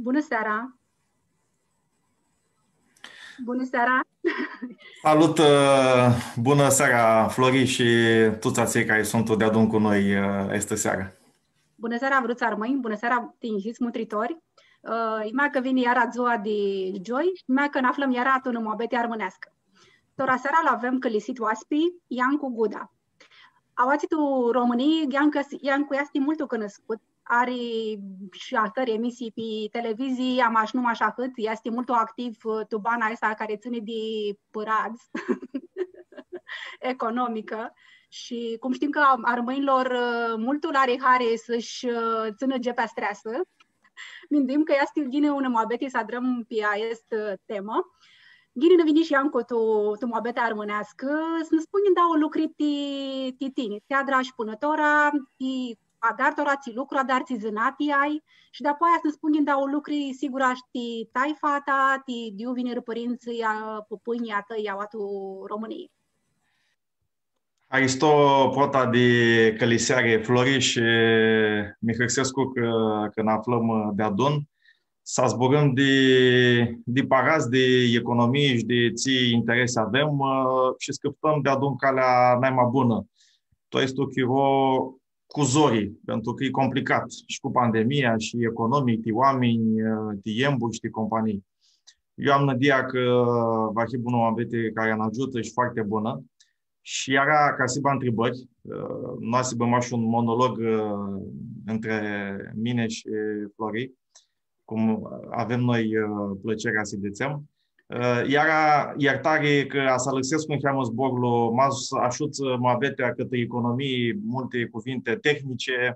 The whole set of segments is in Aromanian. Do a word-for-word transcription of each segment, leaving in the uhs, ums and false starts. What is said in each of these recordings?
Bunã seara! Bunã seara! Salut, ã, bunã seara, Flori, shi tuts atselj cari suntu deadun cu noi, ã, aestã searã. Bunã seara, vruts armãnj, bunã seara, tinjits mutritori. Ã, e mea cã vini iara dzua di gioi, e mea cã nã aflãm iara tu unã muabeti armãneascã. Tora seara lu avem cãlisit oaspi, Iancu Guda. Aoatsi tu Romãnii, Iancu, Iancu easti multu cunuscut, ari shi ahtãri emisii pi televizii, ama shi nu mash ahãt, easti multu activ, ã, tu bana aestã cari tsãni di pãradz, economicã. Shi cum shtim cã armãnjlor, ã, multu lã ari hari s-shi, ã, tsãnã gepea streasã, minduim cã easti ghini unã muabeti s-adrãm pi aestã, ã, temã. Ghini nã vinish, Iancu, tu, tu muabetea armãneascã, s-nã spunj dauã lucri ti, ti tini, tsi adrash pãnã tora, tsi adari tora, tsi lucru adari, tsi zãnati ai, shi dapoaia s-nã spunj dauã lucri, sigura, shi ti taifa ta, ti, di iu vinirã pãrintsãlj, a, pãpãnjlji a tãi, aoa tu Romãnii. Haristo prota di cãliseari, Flori, shi mi hãrsescu cã, cã nã aflãm deadun. S-zburãm di, di pãradz, di economii shi di tsi interesi avem, ã, shi s-cãftãm deadun calea naima bunã. Tu aestu chiro cu zori, pentru cã e complicat shi cu pandemia shi economic, ti oaminj, ã, ti embu shi ti companii. Eu am nãdia cã va hibã unã muabeti cari nã agiutã shi foarte bunã. Shi iara, ca s-hibã ntribãri, ã, nu va s-hibã mash un monolog, ã, între mine shi Flori, cum avem noi, ã, plãcerea s-dzãtsem. Ã, iara, iertari cã va s-alãxescu niheamã zborlu, ma s-ashuts muabetea cãtrã economii, multi cuvinte tehnice,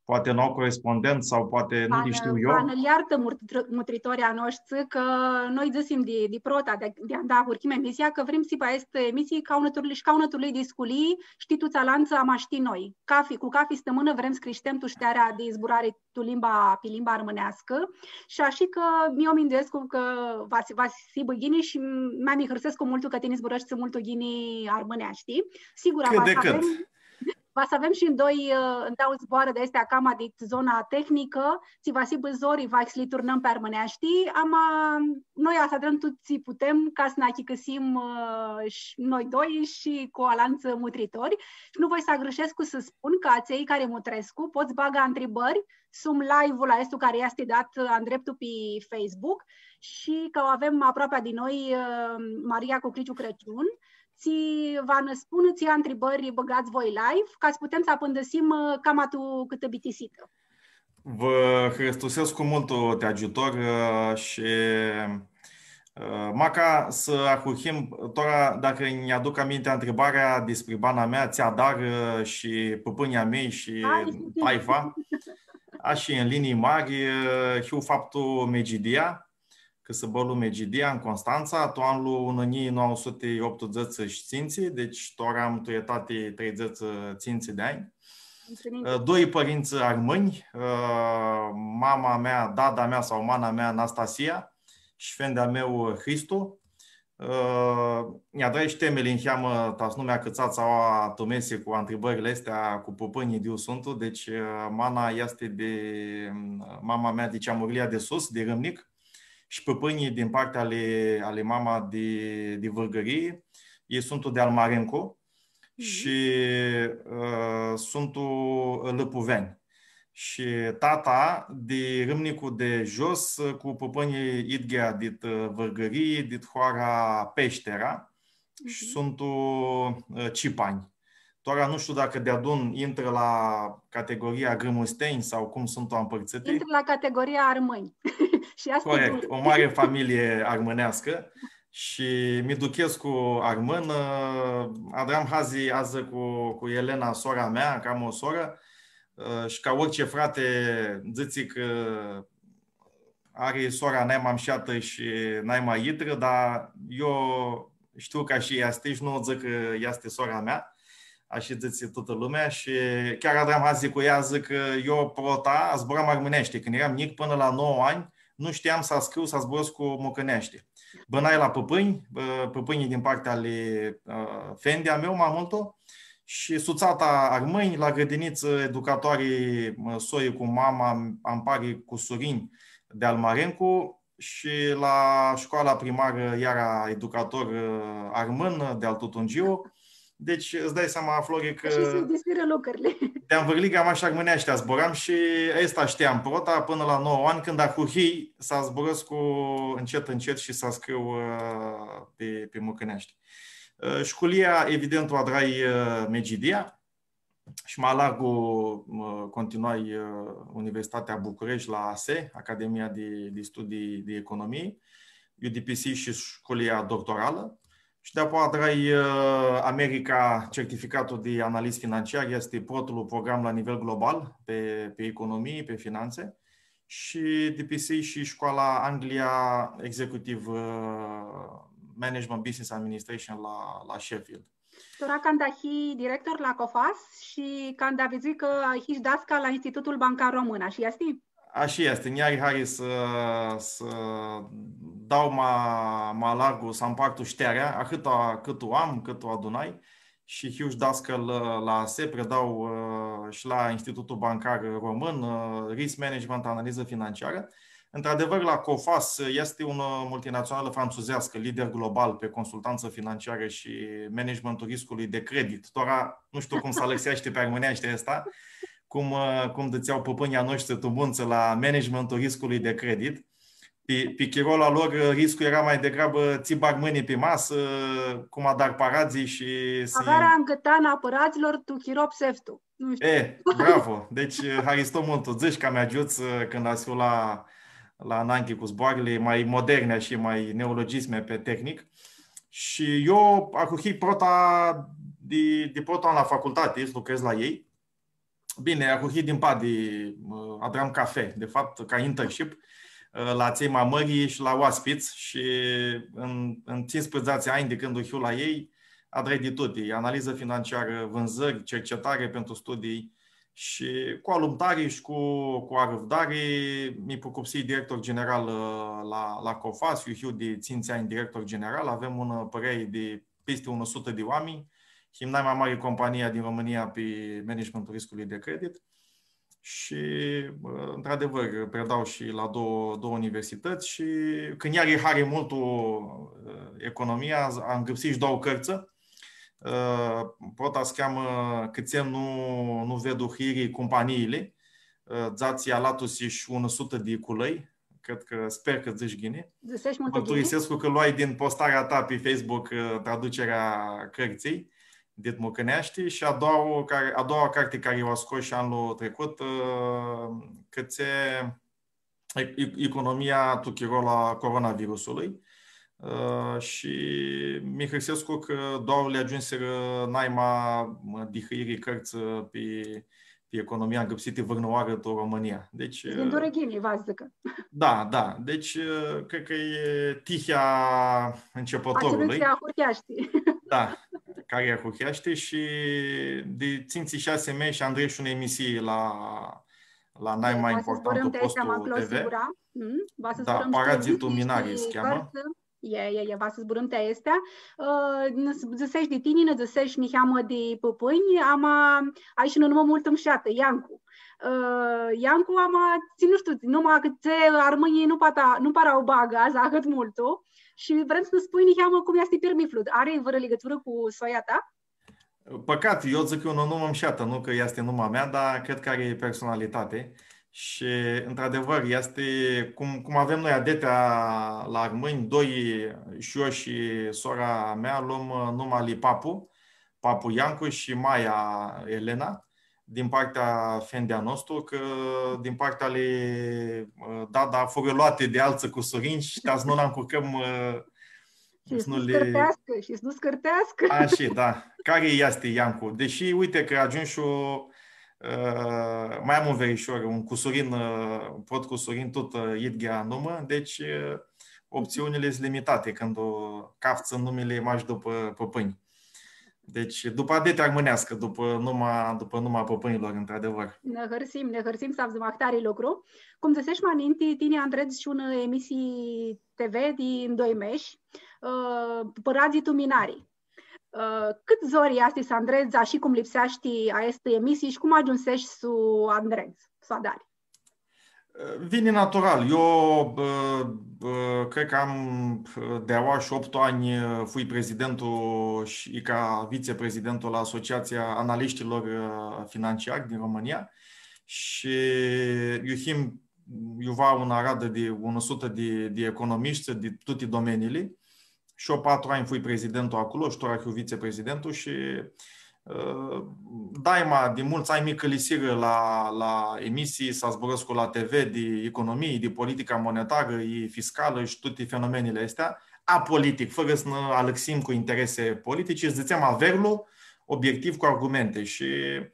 poati nu au corespondent sau poati nu li shtiu eu. Va nã ljartã mutri-, mutritorlji a noshtri, cã noi dzãsim di, di prota, di, di anda ahurhim emisia, cã vrem s-hibã aestã emisii ca unã turlii, shi ca unã turlii di sculii, shtii tu tsi alantsã, ama shtii noi. Cafi, cu cafi stãmãnã vrem s-crishtem tu shtearea di zburari tu limba, pi limba armãneascã. Shi ashi cã eu minduescu cã va s-, va s-hibã ghini shi mea mi hãrsescu multu cã tini zburãshti multu ghini armãneashti. Sigura, va s-avem, va s-avem shi ndoi, ã, ndauã zboarã di aesti cama di zona tehnicã, tsi va s-hibã zori, va s-li turnãm pi armãneashti, ama noi va s-adrãm tut tsi putem ca s-nã achicãsim, ã, shi noi doi shi cu alantsã mutritori. Shi nu voi s-agãrshescu s-spun cã atselj cari mutrescu pot s-bagã ntribãri sum live-ul aestu cari easti dat, ã, ndreptu pi Facebook shi cã u avem aproapea di noi, ã, Maria Cucriciu Crãciun, tsi va nã spunã tsi ntribãri bãgats voi live, ca s-putem s-apãndãsim, ã, cama tu cãtã bitisitã. Vã hãristusescu multu ti agiutor, ã, shi, ã, maca s-ahurhim, tora, dacã nj-aduc aminti ntribarea dispri bana mea, tsi adarã shi pãpãnjlji a mei shi taifa. A, shi în linii mari, ã, hiu faptu Megidia, cãsãbãlu Megidia, tu Constantsa, tu anlu unã njilji nauã suti optudzãts shi tsintsi, deci tora am tu etati treidzãts shi tsintsi di anj. Ã, doi pãrintsã armãnj, ã, mama mea, dada mea sau mana mea, Anastasia, shi fendi a meu, Hristu. Ã, nj-adrai shi temeli niheamã, ta s-nu mi acãtsats aoa tu mesi cu ntribãrli aesti, cu pãpãnjlji di iu suntu, deci, ã, mana easti di, ã, mama mea di Ceamurlia di Sus, di Rãmnic, shi pãpãnjlji din partea ali, ali mama di, di Vãrgãrii, elj suntu di al Marencu, shi, ã, suntu lãpuveanj. Shi tata di Rãmnicu di Jos, cu pãpãnjlji idghea dit, ã, Vãrgãrii, dit hoara Peshtera, shi suntu, ã, Cipanj. Tora nu shtiu dacã deadun intrã la categoria grãmustenj sau cum suntu ampãrtsãti. Intrã la categoria armãnj. Shi aestã e bunã. Corect, o mari familii armãneascã. Shi mi duchescu armãn, ã, adram hazi adzã cu, cu Elena, sora mea, cã am o sorã, ã, shi ca orice frati dzãtsi cã ari sora naima mshatã shi naima itrã, dar eu shtiu cã ashi easti shi nu dzãc cã easti sora mea, ashi dzãtsi tutã lumea shi chiar adram hazi cu ea, dzãc cã eu prota zburam armãneashti, cãndu eram njic, pãnã la nauã anj, nu shtiam s-scriu, s-zburãscu mucãneashti. Bãnai la pãpãnj, ã, pãpãnjlji din partea ali, ã, fendi a meu, ma multu, shi sutsata armãnj, la grãdinitsã, educatoari, ã, soi cu mama, am pari cusurinj, di-al Marencu shi la scoala primarã iara educator, ã, armãn, di-al Tutungiu. Deci, ãts dai seama, Flori, cã... Shi s-u dispirã lucrurli. Di anvãrliga mash armãneashti zburam shi aestã shteam prota pãnã la nauã anj, cãndu ahurhii s-zburãscu ncet, ncet shi s-scriu, ã, pi, pi mucãneashti. Ã, sculia, evident, u adrai, ã, Megidia. Shi ma largu, ã, continuai, ã, Universitatea Bucureshti la ASE, Academia di, di Studii di Economii, iu dipisii shi sculia doctoralã. Shi dapoaia adrai, ã, America, certificatul di analist financiar, easti protlu program la nivel global pi, pi economii, pi finanțe. Shi dipisii shi scoala Anglia Executive, ã, Management Business Administration la, la Sheffield. Tora canda hii director la COFAS shi canda vidzui cã hii shi dascal la Institutul Bancar Român, ashi easti? Ashi easti. Nj-ari hari s-, s-dau ma, ma largu, s-ampartu shtearea, ahãta cãt u am, cãt u adunai, shi hiu shi dascal la, la ASE, predau, ã, shi la Institutul Bancar Român, ã, Risk Management, analiză financiară. Într-adevăr, la COFAS easti unã multinațională franțuzească, lider global pe consultanță financiară și managementul riscului de credit. Tora, nu shtiu cum s-alãxeashti pi armãneashti aestã, cum, ã, cum dzãtsea pãpãnjlji a noshtri tu muntsã la managementul riscului de credit. Pi, pi chirolu a lor, ã, riscul eara ma degrabã tsi bag mãni pi masã, cum adari paradzlji shi s-... Avearea în gãtan a pãradzlor tu chiro pseftu. Nu shtiu. E, bravo! Deci, ã, haristo multu. Dzãsh cã mi agiuts, ã, cãndu va s-hiu la, la ananghi cu zboarãli ma moderni shi ma neologisme pi tehnic. Shi eu ahurhii prota di, di protlu an la facultati, s-lucredz la elj. Bine, ahurhii di padi, ã, adram cafe, de fapt, ca internship, ã, la atselj ma mãri shi la oaspits shi în, în tsisprãdzatsi anj di cãndu hiu la elj, adrai di tuti, analiză financiară, vânzări, cercetare pentru studii shi cu alumtari shi cu, cu arãvdari, mi prucupsii director general, ã, la, la COFAS, eu hiu di tsintsi anj director general, avem un, ã, pãrei di pisti unã sutã di oaminj, him naima mari compania din România pi managementul riscului de credit. Shi, ã, într-adevăr, predau shi la două, două universități shi cãndu nj-ari hari multu, ã, economia, am gãpsit shi doauã cãrtsã. Ã, prota s-cheamã Cãtse nu, nu ved uhãiri companiile, ã, dzatsi alatusi shi unã sutã di culãi, cred cã, sper cã dzãsh ghini. Dzãsesh multu ghini. Mãrturisescu cã loai din postarea ta pi Facebook, ã, traducerea cãrtsãljei dit mucãneashti shi a doua cari, a doua carti cari u scosh anlu tricut, ã, Cãtse e-, e-, economia tu chirolu a coronavirusului. Ã, shi mi hãrsescu cã doauãli agiumsirã naima, ã, di hãiri cãrtsã, ã, pi pi economia angãpsitã vãrnãoarã tu Romãnia. Deci, ã, va s-dzãcã. Da, da. Deci, ã, cred cã e tihea începătorului. Acelui tsi ahurheashti. Da, cari ahurheashti shi di tsintsi, shasi meshi andreptu unã emisii la, la naima importantul postu T V. Da, Paradzi tu minari s-cheamã. E, e, e, va s-zburãm ti aestã. Ã, nã dzãsesh di tini, nã dzãsesh niheamã di pãpãnj, ama ai shi unã numã multu mushatã, Iancu. Ã, Iancu, ama, tsi, nu shtiu, numa cãtse armãnjlji nu para, nu para u bagã ahãt multu. Shi vrem s-nã spunj niheamã cum easti pirmithlu. Ari vãrã ligãturã cu soia ta? Pãcat, eu dzãc cã e unã numã mushatã, nu cã easti numa mea, dar cred cã ari personalitati. Shi, într-adevăr, easti cum, cum avem noi adetea la armãnj, doi, shi eu shi sora mea, lom, ã, numa ali papu, papu Iancu shi maia Elena, din partea fendi a nostru, cã din partea ali, ã, dada furã loati di altsã cusurinj shi ta s-nu nã ncurcãm, ã, Shi s-nu li scãrteascã, shi s-nu scãrteascã. A, shi, da. Cari easti Iancu? Deshi, uite cã agiumshu, ã, ma am un verishor, un cusurin, ã, prot cusurin, tut, ã, idyea numã, deci, ã, optsiunili suntu limitati cãndu u caftsã numili mash dupã pãpãnj. Deci, dupã adetea armãneascã, dupã numa, dupã numa a pãpãnjlor, într-adevăr. Nã hãrsim, nã hãrsim s-avdzãm ahtari lucru. Cum dzãsesh ma ninti, tini andredz shi unã emisii T V di ndoi mesh, ã, Pãradz tu minari. Ã, cãt zori easti s-andredz, ashi cum lipseashti aestã emisii shi cum agiumsesh s-u andredz, s-u adari? Vini natural. Eu, bã, bã, cred cã am, bã, di aoa shi optu anj, bã, fui prezidentul shi ca viceprezidentul la Asociatsia Analishtilor, bã, Financiari din România. Shi iu him, iuva unã aradã di unã sutã di, di economishti di tuti domeniili. Shi eu patru anj fui prezidentul aclo shi tora hiu viceprezidentul shi, ã, daima, di multsã anj mi cãlisirã la, la emisii, s-zburãscu la T V di economii, di politica monetarã, i fiscalã shi tuti fenomenili aesti, apolitic, fãrã s-nã alãxim cu interese politice, dzãtsem averlu, obiectiv, cu argumente. Shi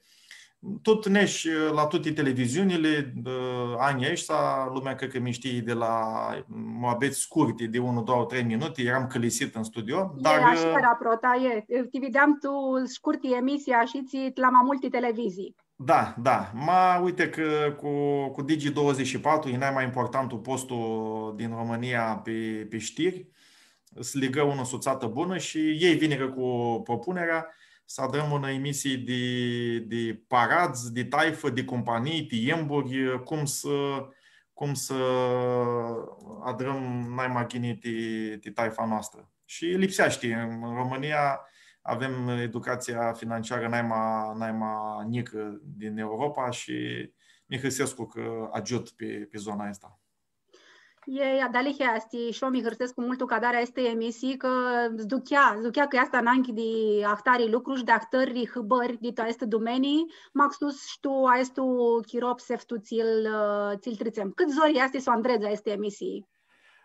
tut nesh la tuti televiziunili, ã, anjlji aeshti, lumea cred cã mi shtii di la muabets scurti, di unu, doauã, trei minuti, eram cãlisit tu studio, e, dar, ashi, ã, eara prota, e, ti videam tu scurti emisii, ashi, tsi, la ma multi televizii. Da, da. Ma, uite cã cu, cu Digi douăzeci și patru, e nai ma importantul postu din România pi, pi shtiri, s-ligã unã sutsatã bunã shi elj vinirã cu propunerea s-adrãm unã emisii di, di paradz, di taifã, di cumpanii, di emburi, cum s-, cum s-adrãm nai ma ghini ti, ti taifa noastrã. Shi lipseashti. În, în România avem educația financiară nai ma, nai ma njicã din Europa shi mi hãrsescu cã agiut pi, pi zona aestã. E, e, dealihea easti, shi eu mi hãrsescu multu cã adari aestã emisii, cã s-duchea, s-duchea cã easti ananghi di ahtari lucruri shi di ahtari hãbãri di tu aestu dumenii, maxus shi tu aestu chiro pseftu tsi-l, ã, tsi-l tritsem. Cãt zori easti s-u andredz aestã emisii?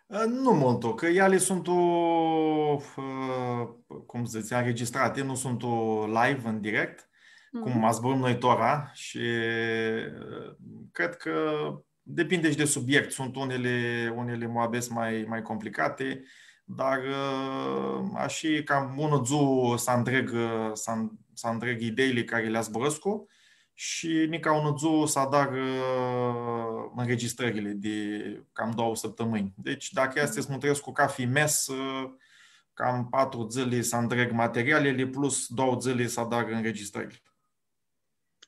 Ã, nu multu, cã eali suntu, ã, cum s-dzãtsi, înregistrate, nu suntu live, în direct, cum zburãm noi tora, shi, ã, cred cã depinde shi di subiect. Suntu unili, unili muabets ma, ma complicati, dar, ã, ashi cam unã dzuã s-andreg, ã, s-an-, s-andreg ideili cari li zburãscu shi nica unã dzuã s-adar, ã, înregistrările di cam doauã sãptãmãnj. Deci, dacã easti s-mutrescu cafi mes, ã, cam patru dzãli s-andreg materialili, plus doauã dzãli s-adar înregistrările.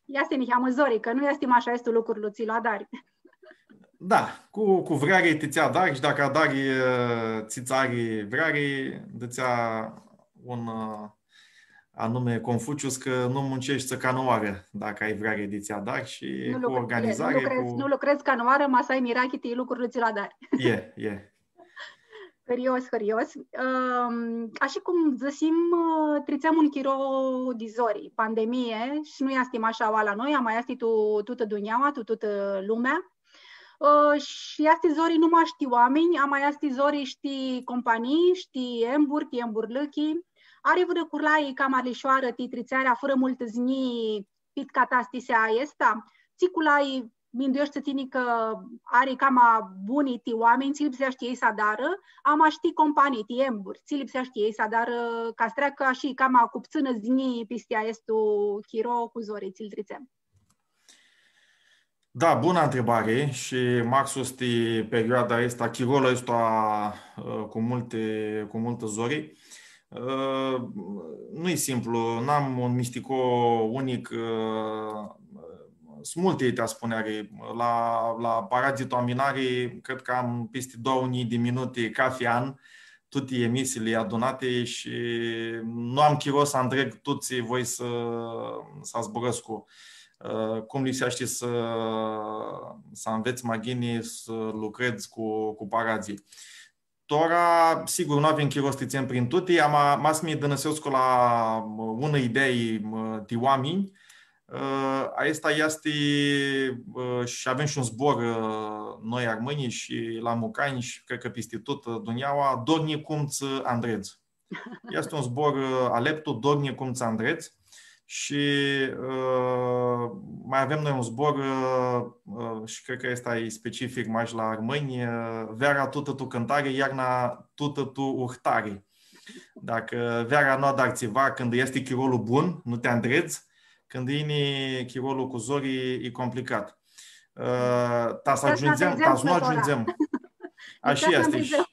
Easti niheamã zori, cã nu easti mash aestu lucrul tsi lu adari. Da, cu, cu vreari ti tsi adari shi dacã adari, ã, tsi tsã ari vreari, dzãtsea un, ã, anume Confucius, cã nu munceshti ca nãoarã, dacã ai vreari di tsi adari shi cu organizari, nu lucredz, cu nu lucredz ca nãoarã, ma s-ai mirachi ti lucrul tsi lu adari. E, e. Hãrios, hãrios. Ãm, ashi cum dzãsim, ã, tritsem un chiro di zori, pandemie, shi nu easti mash aoa la noi, ama easti tu tutã dunjaua, tu tutã lumea. Ã, shi easti zori nu mash ti oaminj, ama easti zori shi ti companii, shi ti emburi, ti emburlãchi. Ari vãrã curlai cama lishoarã ti tritsearea fãrã multã znjii pit catastisea aestã? Tsi culai mindueshti tini cã ari cama buni ti oaminj, tsi lipseashti elj s-adarã, ama shi ti companii, ti emburi, tsi lipseashti elj s-adarã ca s-treacã shi cama cu ptsãnã znjii pisti aestu chiro cu zori tsi-l tritsem? Da, bunã ntribari shi maxus ti perioada aestã, chirolu aestu, ã, cu multi, cu multã zori. Ã, nu-i simplu, n-am un mistico unic, ã, sunt multi ti aspuneari. La, la paradzlji tu aminari, cred cã am pisti doauã njilji di minuti cafi an, tuti emisiili adunati shi nu am chiro s-andreg tut tsi voi s-, s-zburãscu. Ã, cum lipseashti s-, s-anvets ma ghini s-lucredz cu, cu paradzlji. Tora, sigur, nu avem chiro s-tritsem prin tuti, ama, ma s-mi dãnãsescu la, mã, unã idei, mã, ti oaminj, ã, aestã easti, ã, shi avem shi un zbor, ã, noi armãnjlji shi la mucanj shi cred cã pisti tut, ã, dunjaua, dornji cum tsã andredz. Easti un zbor, ã, aleptu, dornji cum tsã andredz. Shi, ã, ma avem noi un zbor, ã, ã, shi cred cã aestã e specific mash la armãnj, ã, veara tutã tu cãntari, iarna tutã tu uhtari. Dacã veara nu adari tsiva, cãndu easti chirolu bun, nu ti andredz, cãndu yini chirolu cu zori, e complicat. Ã, ta s-agiundzem, ta s-nu agiundzem. Ashi easti. Shi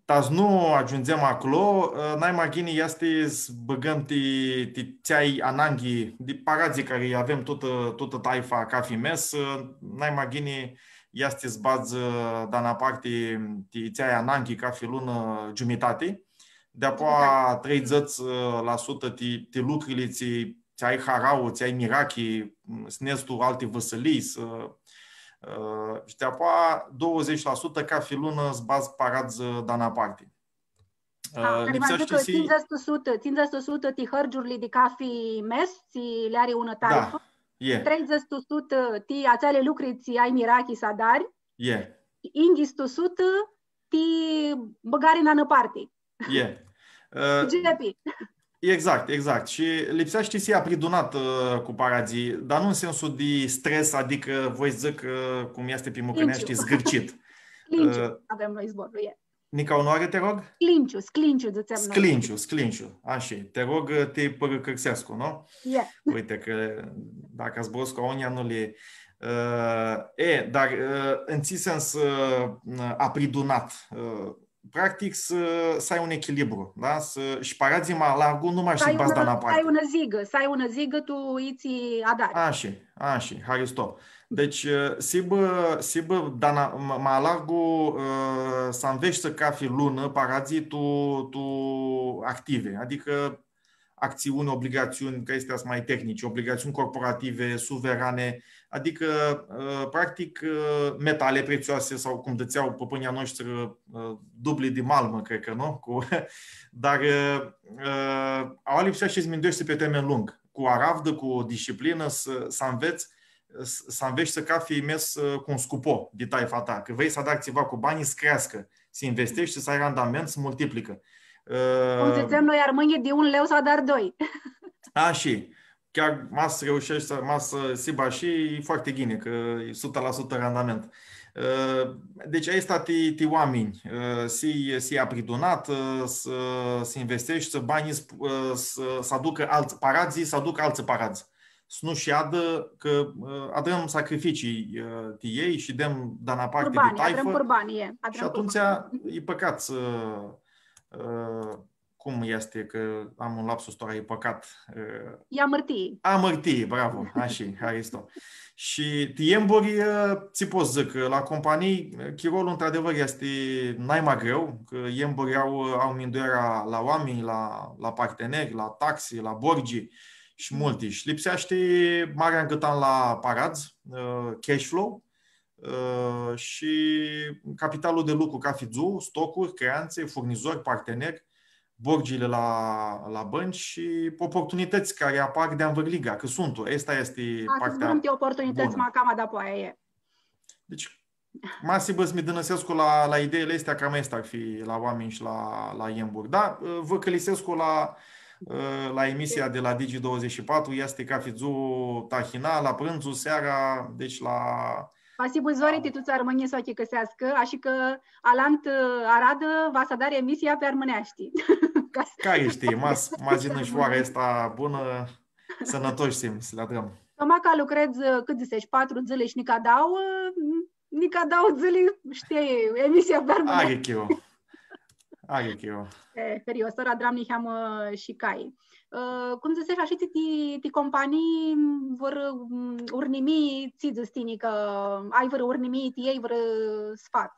ta s-nu agiundzem aclo, ã, nai ma ghini easti s-bãgãm ti, ti tsi ai ananghi, di paradzlji cari avem tutã, tutã taifa cafi mes, ã, nai ma ghini easti s-badz, ã, danaparti, ti, tsi ai ananghi cafi lunã, giumitati, deapoa treidzãts la sutã ti, ti lucrili tsi, tsi ai harauã, tsi ai mirachi, s-nedz tu alti vãsãlii, s-, ã, shi deapoa doauãdzãts la sutã cafi lunã s-badz paradz, ã, danaparti. Ã, a, cari va lipseashti dzãcã s-, tsindzãts la sutã, tsindzãts la sutã ti hãrgiurli di cafi mes, tsi li ari unã tarifã, da, e, treidzãts la sutã ti atseali lucri tsi ai mirachi s-adari, e, yinghits la sutã ti bãgari nã parti. E. Ã, gepi. Exact, exact. Shi lipseashti s-hii apridunat, ã, cu paradzlji, dar nu în sensul de stres, adică voi s-dzãc, ã, cum easti pi mucãneashti, zgãrcit. Clinciu. Ã, avem noi zborlu, e. Nica unã oarã, te rog? Sclinciu, sclinciu, dzãtsem noi. Sclinciu, sclinciu. Ashi, te rog, te pãrãcãrsescu, nu? E. Uite că dacă zburãscu aoa, nu le... Ã, e, dar, ã, în tsi sens, ã, apridunat? Ã, practic, s-, s-ai un echilibru, da? S-, shi paradzlji ma largu nu mash s-lji badz danaparti. S-ai unã zigã, s-ai unã zigã, tu itsi adari. Ashi, ashi, haristo. Deci, ã, s-hibã, s-hibã, dana-, ma, ma largu, ã, s-anveshti cafi lunã, paradzlji tu, tu active, adică acțiuni, obligațiuni, că astea sunt mai tehnice, obligațiuni corporative, suverane, adică, ã, practic, ã, metale prețioase sau cum dzãtsea pãpãnjlji a noshtri, ã, dubli di malmã, cred că, nu? Cu, dar, ã, ã, aoa lipseashti s-mindueshti pe termen lung, cu aravdã, cu disciplină, s-, s-anvets, s-, s-anveshti cafi mes, ã, cu un scupo di taifa ta, cã vrei s-adari tsiva cu banjlji, s-creascã, s-investeshti, s-ai randament, s-multiplicã. Cum dzãtsem noi armãnjlji, di un leu s-adari doi. A, shi chiar ma s-reusheshti, ma s-hibã shi, e foarte ghini, cã e sutã la sutã randament. Ã, deci aestã ti, ti oaminj, ã, s-hii, s-hii apridunat, ã, s-, s-investeshti, s-banjlji, s-, ã, s-, s-aducã altsã paradzlji, s-aducã altsã paradzlji. S-nu shadã, cã, ã, adrãm sacrificii, ã, ti elj shi dãm danaparti di taifã. Curbani, adrãm curbani, e, adrãm curbani. Shi atumtsea e pãcat s-, ã, cum easti, cã am un lapsus, tora e pãcat, ã, e amãrtii. Amãrtii, bravo, ashi, haristo. Shi ti emburi, ã, tsi pot s-dzãc, la companii, ã, chirolu, într-adevăr, easti nai ma greu, cã emburi au, au mindueara la oaminj, la, la parteneri, la taxi, la borgi shi multi. Shi lipseashti mari angãtan la paradz, ã, cash flow, ã, shi capitalul de lucru, cafi dzuã, stocuri, creanțe, furnizori, parteneri, borgili la, la bãnci shi oportunitãts cari apar di anvãrliga, cã suntu. Aestã easti partea bunã. A, s-zburãm ti oportunitãts ma cama dapoaia, e. Deci, ma s-hibã s-mi dãnãsescu la, la ideile astea, cam aestã ar fi la oaminj shi la, la emburi. Da, vã cãlisescu la, la emisia di la Digi douăzeci și patru, easti cafi dzuã tahina, la prãndzu, seara, deci la Va s-hibã zori ti tuts armãnjlji s-u achicãseascã, ashi cã alantu, ã, aradã va s-adari emisia pi armãneashti. Ca s-, cari shtii, ma s-, ma s-yinã shi oara aestã bunã, sãnãtoshi s-him, s-li adrãm. Cama cã lucredz, ã, cãt dzãsesh, patru dzãli shi nica dauã, ã, nica dauã dzãli, shtii, emisia pi armãneashti. Ari chiro. Ari chiro. E, hãrios, tora adram niheamã shi cai. Ã, cum dzãsesh, ashi ti, ti, ti companii, vãrã, mm, urnimii, tsi dzãts tini, cã ai vãrã urnimii, ti elj vãrã sfat?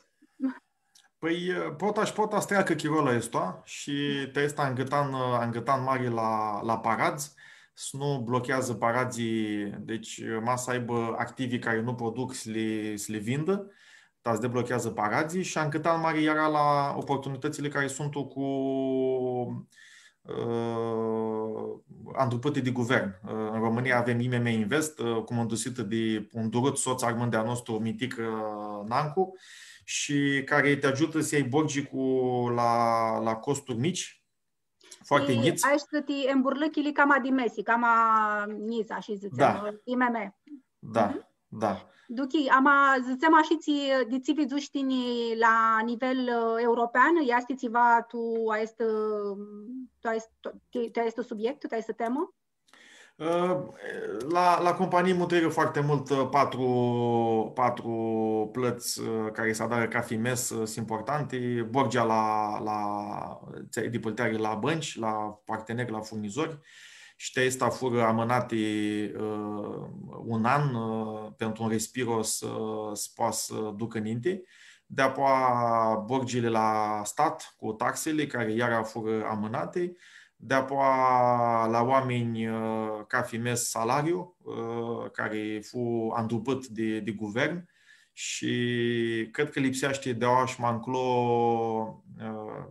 Pãi, pota shi pota s-treacã chirolu aestu shi ti aestã angãtan, angãtan mari la, la paradz, s-nu blocheadzã paradzlji, deci, ma s-aibã activi cari nu produc s-li, s-li vindã, ta s-deblocheadzã paradzlji shi angãtan mari eara la oportunitãtsli cari suntu cu, ã, andrupãti di guvern. Ã, tu Romãnii avem I M M Invest, ã, cumãndusitã di un durut sots armãn di-a nostru, Mitic, ã, Nancu, shi cari ti agiutã s-ljai borgi cu la, la costuri njits, foarte njits. Shi aeshti ti emburlãchili cama di mesi, cama njits, ashi dzãtsem, da, I M M. Da, mhm, da. Duchi, ama dzãtsem ashi, tsi, di tsi vidzushi tini la nivel, ã, european, easti tsiva tu aestu, ã, tu aestu, tu, tu aestu subiect, tu aestã temã? Ã, la, la companii mutrirã foarte mult, ã, patru, patru plãts, ã, cari s-adarã cafi mes, ã, sunt importanti, borgea la, la, tsi ai di plãteari la bãnci, la parteneri, la furnizori Shi ti aestã furã amãnati, ã, un an, ã, pentru un respiro s-, s-poatã s-ducã ninti. Deapoa borgili la stat cu taxili, cari iara furã amãnati. Deapoa la oaminj, ã, cafi mes salariu, ã, cari fu andrupãt di, di guvern. Shi cred cã lipseashti di aoa shi ma nclo, ã,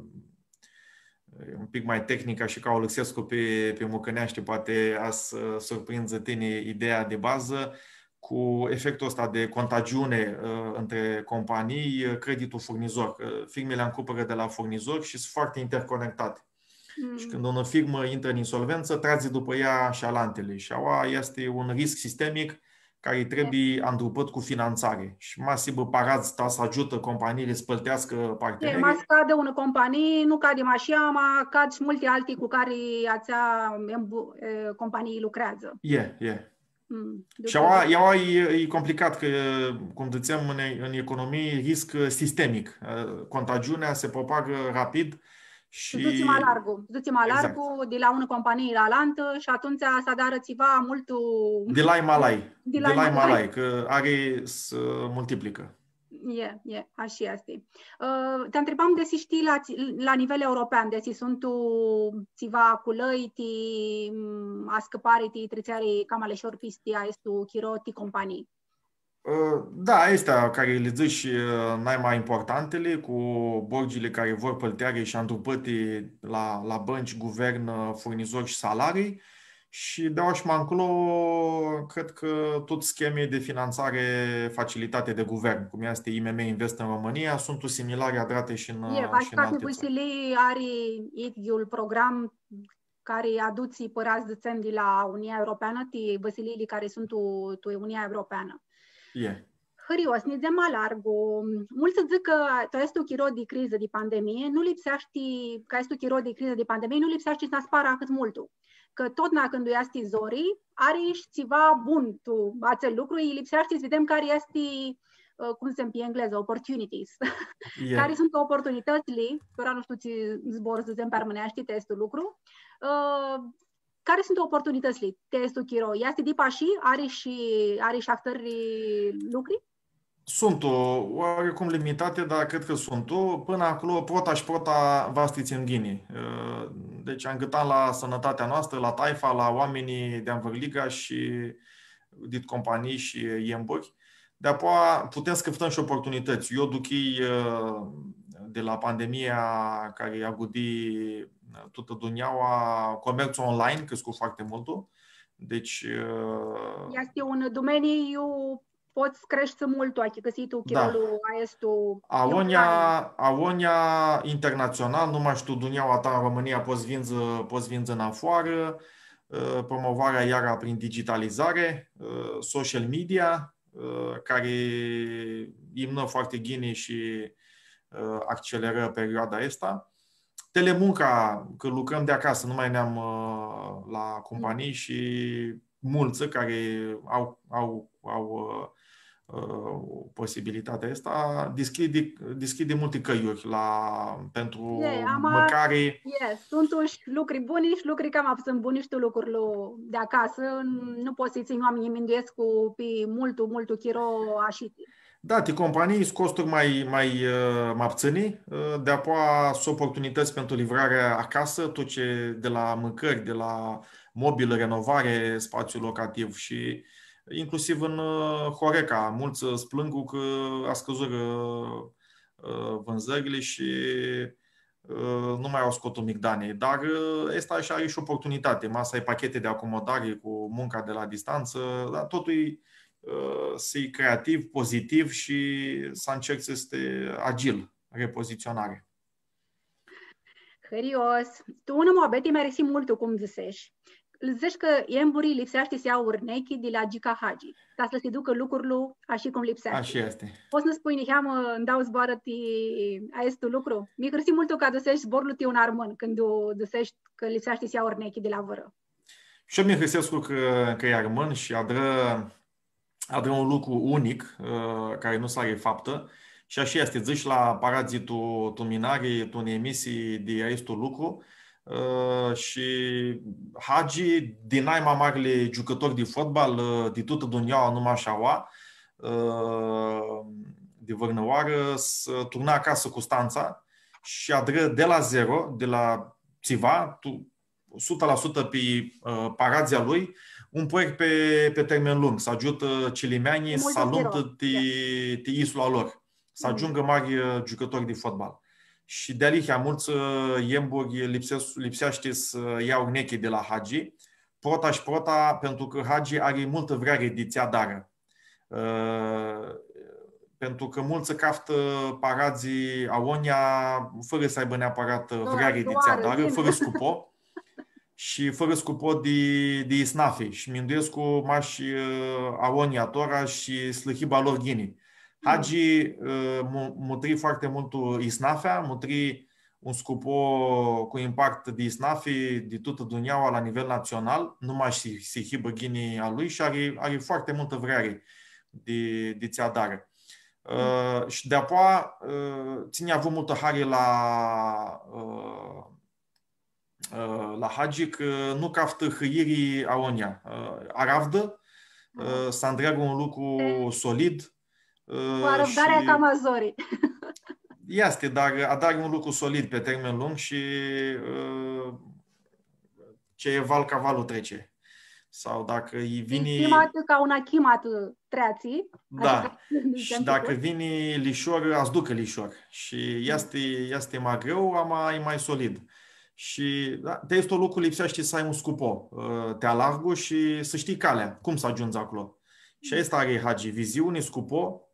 un pic ma tehnic, ashi cã u alãxescu pi, pi mucãneashti, poati va s-, surprindzã tini ideea di bazã cu efectul ăsta de contagiune, ã, între companii, ã, creditul furnizor. Ã, firmele ancumpără de la furnizori și sunt foarte interconectate. Mm. Shi cãndu unã firmã intrã în insolvență, tragi dupã ea shi alantele. Shi aua este un risc sistemic cari trebuie andrupãt cu finanțare. Shi ma s-hibã paradz ta s-agiutã companiili s-pãlteascã partenerii. E, ma s-cadã unã companii, nu cadi mash ea, ma cad shi multi alti cu cari atsea embu-, e, companii lucreadzã. E, e. Mm, shi aua, aua e, e complicat, cã, cum dzãtsem, în, în economie, risc sistemic. Contagiunea se propagă rapid. Shi s-dutsi ma largu, s-dutsi ma largu, di la unã companii la alantã shi atumtsea s-adarã tsiva multu... Di lai ma lai. Di lai ma lai, cã ari s-multiplicã. E, e, ashi easti. Ã, ti ntribam desi shtii la, la nivel european, desi suntu tsiva culãi ti, m, ascãpari ti tritseari cama lishor pisti aestu chiro ti companii. Ã, da, aesti cari li dzãts, ã, nai ma importantili, cu borgili cari vor pãlteari shi andrupãti la, la bãnci, guvern, ã, furnizori shi salarii. Shi di aoa shi ma nclo, cred cã tut schemi di finanțare facilitate de guvern, cum este I M M Invest în România, suntu similari adrati shi în, e, shi în alte țări. Vãsilii ari idyiul program cari adutsi pãradz, dzãtsem, di la Uniunea Europeanã, ti vãsiliili cari suntu tu, tu Uniunea Europeanã. E. Hãrios, s-nidzem ma largu. Multsã dzãc cã tu aestu chiro di crizã, di pandemie, nu lipseashti, cã aestu chiro di crizã, di pandemie, nu lipseashti s-nã sparã ahãt multu. Cã totna cãndu easti zori, ari shi tsiva bun tu atsel lucru, i lipseashti s-videm cari easti, ã, cum s-dzãtsi pi englezã, opportunities. E. Cari suntu oportunitãtsli, tora nu shtiu tsi zbor s-dzãtsem pi armãneashti ti aestu lucru, ã, cari suntu oportunitãtsli ti aestu chiro? Easti dip ashi, ari shi, ari shi ahtãri lucri? Suntu, oarecum limitati, dar cred cã suntu. Pãnã aclo, prota shi prota va s-ti tsãnj ghini. Ã, deci, angãtan la sãnãtatea noastrã, la taifa, la oaminjlji di anvãrliga shi dit companii shi emburi. Deapoa putem s-cãftãm shi oportunitãts. Eu duchii, ã, di la pandemia cari agudi tutã dunjaua, comerțul online crescu foarte multu. Deci, ã, easti un domeniu pots s-creshti multu, achicãsii tu, da, chirolu aestu. Agonja, agonja internațional, nu mash tu dunjaua ta, în România, pots s-vindzã, pots s-vindzã în afară, ã, promovarea iara prin digitalizare, ã, social media, ã, cari imnã foarte ghini shi, ã, accelerã perioada aestã. Telemunca, cã lucrãm di acasã, nu mai neam, ã, la companii shi multsã cari au, au, au, ã, ã, posibilitatea aestã, deschidi, deschidi multi cãljuri la, pentru mãcari. E, ama, e, suntu shi lucri buni shi lucri cama putsãn buni shi tu lucrul di acasã. Nu pots s-lji tsãnj oaminjlji, minduescu, pi multu, multu chiro ashitsi. Da, ti companii s-costuri ma, ma, ã, ma putsãni, ã, deapoa s-oportunitãts pentru livrarea acasã, tu tsi di la mãcãri, di la mobilã, renovare, spațiu locativ shi inclusiv în, ã, Horeca, multsã s-plãngu cã ascãdzurã, ã, vãndzãrli shi, ã, nu ma au s-scoatã migdani. Dar, ã, aestã shi ari shi oportunitati. Ma s-ai pachete di acomodare cu munca di la distanță, dar totul e, ã, s-hii creativ, pozitiv shi s-ancerci s-hii agil, repoziționare. Hãrios. Tu unã muabeti mi-arisi multu cum dzãsesh. Dzãsesh cã emburlji lipseashti s-ljau urnechi di la Gica Hagi, ta s-lã si ducã lucrul ashi cum lipseashti. Ashi easti. Pots s-nã spunj niheamã, ãn dauã zboarã ti aestu lucru? Mi hãrsii multu cã adusesh zborlu ti un armãn, cãndu dzãsesh cã lipseashti s-ljau urnechi di la vãrã. Shi eu mi hãrsescu cã, cã e armãn shi adrã adrã un lucru unic, ã, cari nu s-ari faptã. Shi ashi easti, dzãsh la paradz tu, tu minari, tu unã emisii di aestu lucru, Ã, shi Hagi, di nai ma marli giucãtor di fotbal, ã, di tutã dunjaua, nu mash aua, ã, di vãrnãoarã, s-, turna acasã Custantsa shi adrã di la zero, di la tsiva, tu, sutã la sutã pi, ã, paradzlji a lui, un proiect pi, pi termen lung, s-agiutã cilimeanjlji s-alumtã ti, ti isula lor, s-agiungã mari, ã, giucãtori di fotbal. Shi dealihea multsã, ã, emburi lipses-, lipseashti s-ljau nechi di la Hagi, prota shi prota, pentru cã Hagi ari multã vreari di tsi adarã. Ã, pentru cã multsã caftã paradz agonja, fãrã s-aibã neapãrat, ã, vreari di tsi adarã, fãrã scupo. Shi fãrã scupo di, di isnafi. Shi minduescu mash, ã, agonja tora shi s-lã hibã a lor ghini. Hagi, ã, mu-, mutri foarte multu isnafea, mutri un scupo cu impact di isnafi di tutã dunjaua la nivel natsional, nu mash s-, s-hibã ghini a lui shi ari, ari foarte multã vreari di, di tsi adarã. Ã, shi di-apoa, ã, tsi nj-avu multã hari la, ã, ã, la Hagi, cã nu caftã hãiri agonja. Ã, aravdã, ã, s-andreagã un lucru solid, ã, cu arãvdarea shi cama zori. Easti, dar adarã un lucru solid pi termen lung shi, ã, tsi e val ca valul trece. Sau dacã lji vini... Chimatã ca unã chimatã treatsi. Da. Adicã, shi dacã vini lishor, va s-ducã lishor. Shi easti, easti ma greu, ama e ma solid. Shi, da, ti aestu lucru lipseashti s-ai un scupo, ã, ti alargu shi s-shtii calea, cum s-agiundzi aclo. Shi aestã ari Hagi, viziuni, scupo,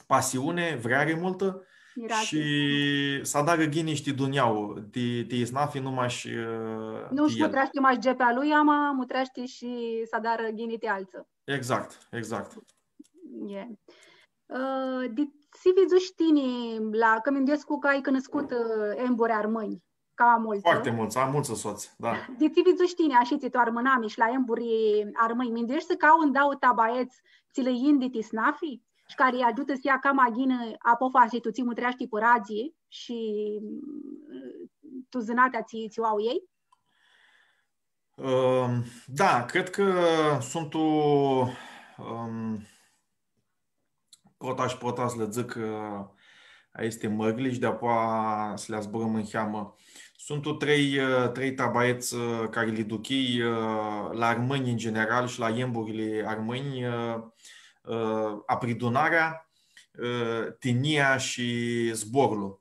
pasiuni, vreari multã shi s-adarã ghini shi ti dunjaua, ti, ti isnafi, nu mash, ã, nu ti el. Nu-sh mutreashti mash gepea lui, ama mutreashti shi s-adarã ghini ti altsã. Exact, exact. E. Ã, di tsi vidzushi tini la, cã minduescu cã ai cunuscutã, ã, emburi armãnj, cama multsã. Foarte multsã, am multsã sots, da. Di tsi vidzushi tini ashitsi tu armãnami shi la emburi armãnj, mindueshti s-cauts dauã tabaets tsi lã yin di ti isnafi shi cari lj-agiutã s-ljea cama ghini apofasi tu tsi mutreashti pãradz shi, mm, tu zãnatea tsi, tsi u au elj? Ãm, da, cred cã suntu, ãm, prota shi prota s-lã dzãc, ã, aesti mãrli shi di-apoa s-li zburãm niheamã. Suntu trei, ã, trei tabaets, ã, cari li duchii, ã, la armãnj în general shi la emburli armãnj, ã, ã, apridunarea, ã, tinjia shi zborlu.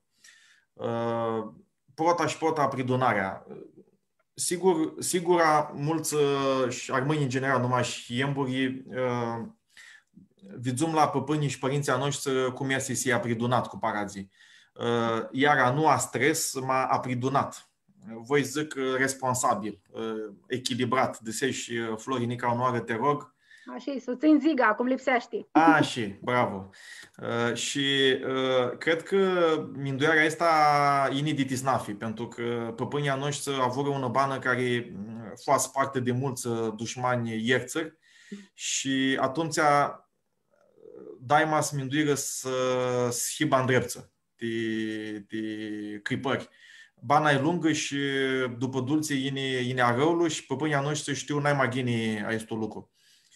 Ã, prota shi prota apridunarea. Sigur, sigura, multsã, ã, shi armãnj în general, nu mash emburi, ã, vidzum la pãpãnjlji shi pãrintsãlj a noshtri cum easti s-hii apridunat cu paradzlji. Ã, iara nu astres, ma apridunat. Voi dzãc, ã, responsabil, ã, echilibrat. Dzãseshi, ã, Flori, nica unãoarã ti rog, Ashi, s-u tsãnj ziga, cum lipseashti. Ashi, bravo. Ã, shi, ã, cred cã minduearea aestã yini di ti isnafi, pentru cã pãpãnjlji a noshtri avurã unã banã cari, mm, fu aspartã di multsã, ã, dushmanj iertsãri shi atumtsea daima s-minduirã s-, s-hibã ndreptsã ti, ti cripãri. Bana e lungã shi dupã dultsi yini, yini arãulu shi pãpãnjlji a noshtri shtiu nai ma ghini aestu lucru.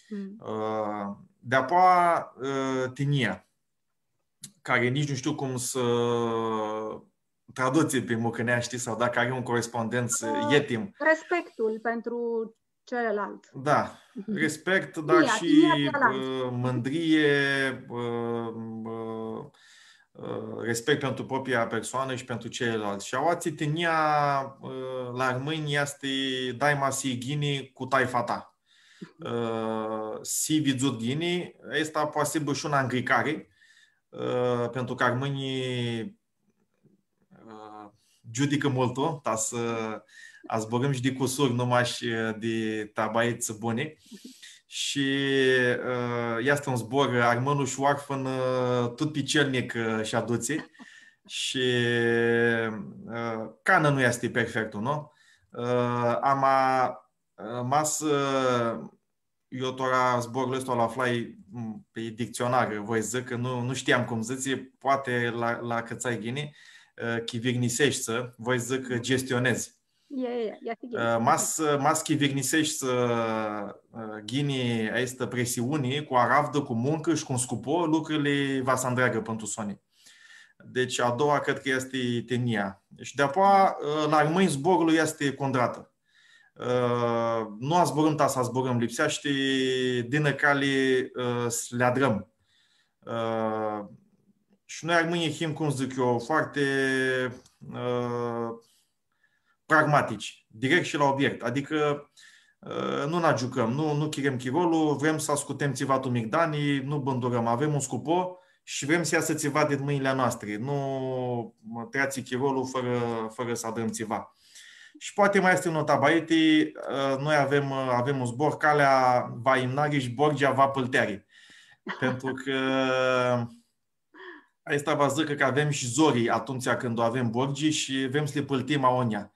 Mm. Ã, di-apoa, ã, tinjia, cari nitsi nu shtiu cum s-tradutsi pi mucãneashti sau dacã ari un corespondent, ã, etim. Respectul pentru celălalt. Da, respect, dar tinjia, shi, tinjia ti alantsã. Ã, mândrie, ã, ã, ã, respect pentru propria persoană și pentru ceilalți. Shi aoatsi tinjia, ã, la armãnj easti daima s-hii ghini cu taifa ta. Ã, s-hii vidzut ghini, aestã poati s-hibã shi unã ngricari, ã, pentru cã armãnjlji ã, giudicã multu, ta s-, a, zburãm shi di cusuri, nu mash, ã, di tabaets buni. Shi, ã, easti un zbor, ã, armãnlu shi oarfãn, ã, tut picelnic, ã, sh-adutsi. Shi, ã, canã nu easti perfectu, nu? Ã, ama, ã, ma s-, ã, eu tora zborlu aestu lu aflai, m, pi dictsionar, voi s-dzãc cã nu, nu shtiam cum s-dzãtsi, poati lu, lu acãtsai ghini, ã, chivirniseshti, voi s-dzãc cã gestionezi. E, e, e, easti ghini. Ã, ma s-, ma s-chivirniseshti, ã, ghini aestã presiuni, cu aravdã, cu muncã shi cu un scupo, lucrili va s-andreagã pãn tu soni. Deci, a doua, cred cã easti tinjia. Shi di-apoea, ã, la armãnj zborlu easti cundratã. Ã, nu azburãm ta s-azburãm, lipseashti dinã cali, ã, s-li adrãm. Ã, shi noi armãnjlji him, cum dzãc eu, foarte, ã, pragmatici, direct shi la obiect. Adicã, ã, nu nã agiucãm, nu, nu chirem chirolu, vrem s-ascutem tsiva tu migdani, nu bãndurãm, avem un scupo shi vrem s-easã tsiva dit mãnjli a noastri. Nu treatsi chirolu fãrã, fãrã s-adrãm tsiva. Shi poati ma easti unã tabaiti, ã, noi avem, ã, avem un zbor, calea va imnari shi borgea va pãlteari. Pentru cã aestã va s-dzãcã cã avem shi zori atumtsea cãndu avem borgi shi vrem s-li pãltim aonjea.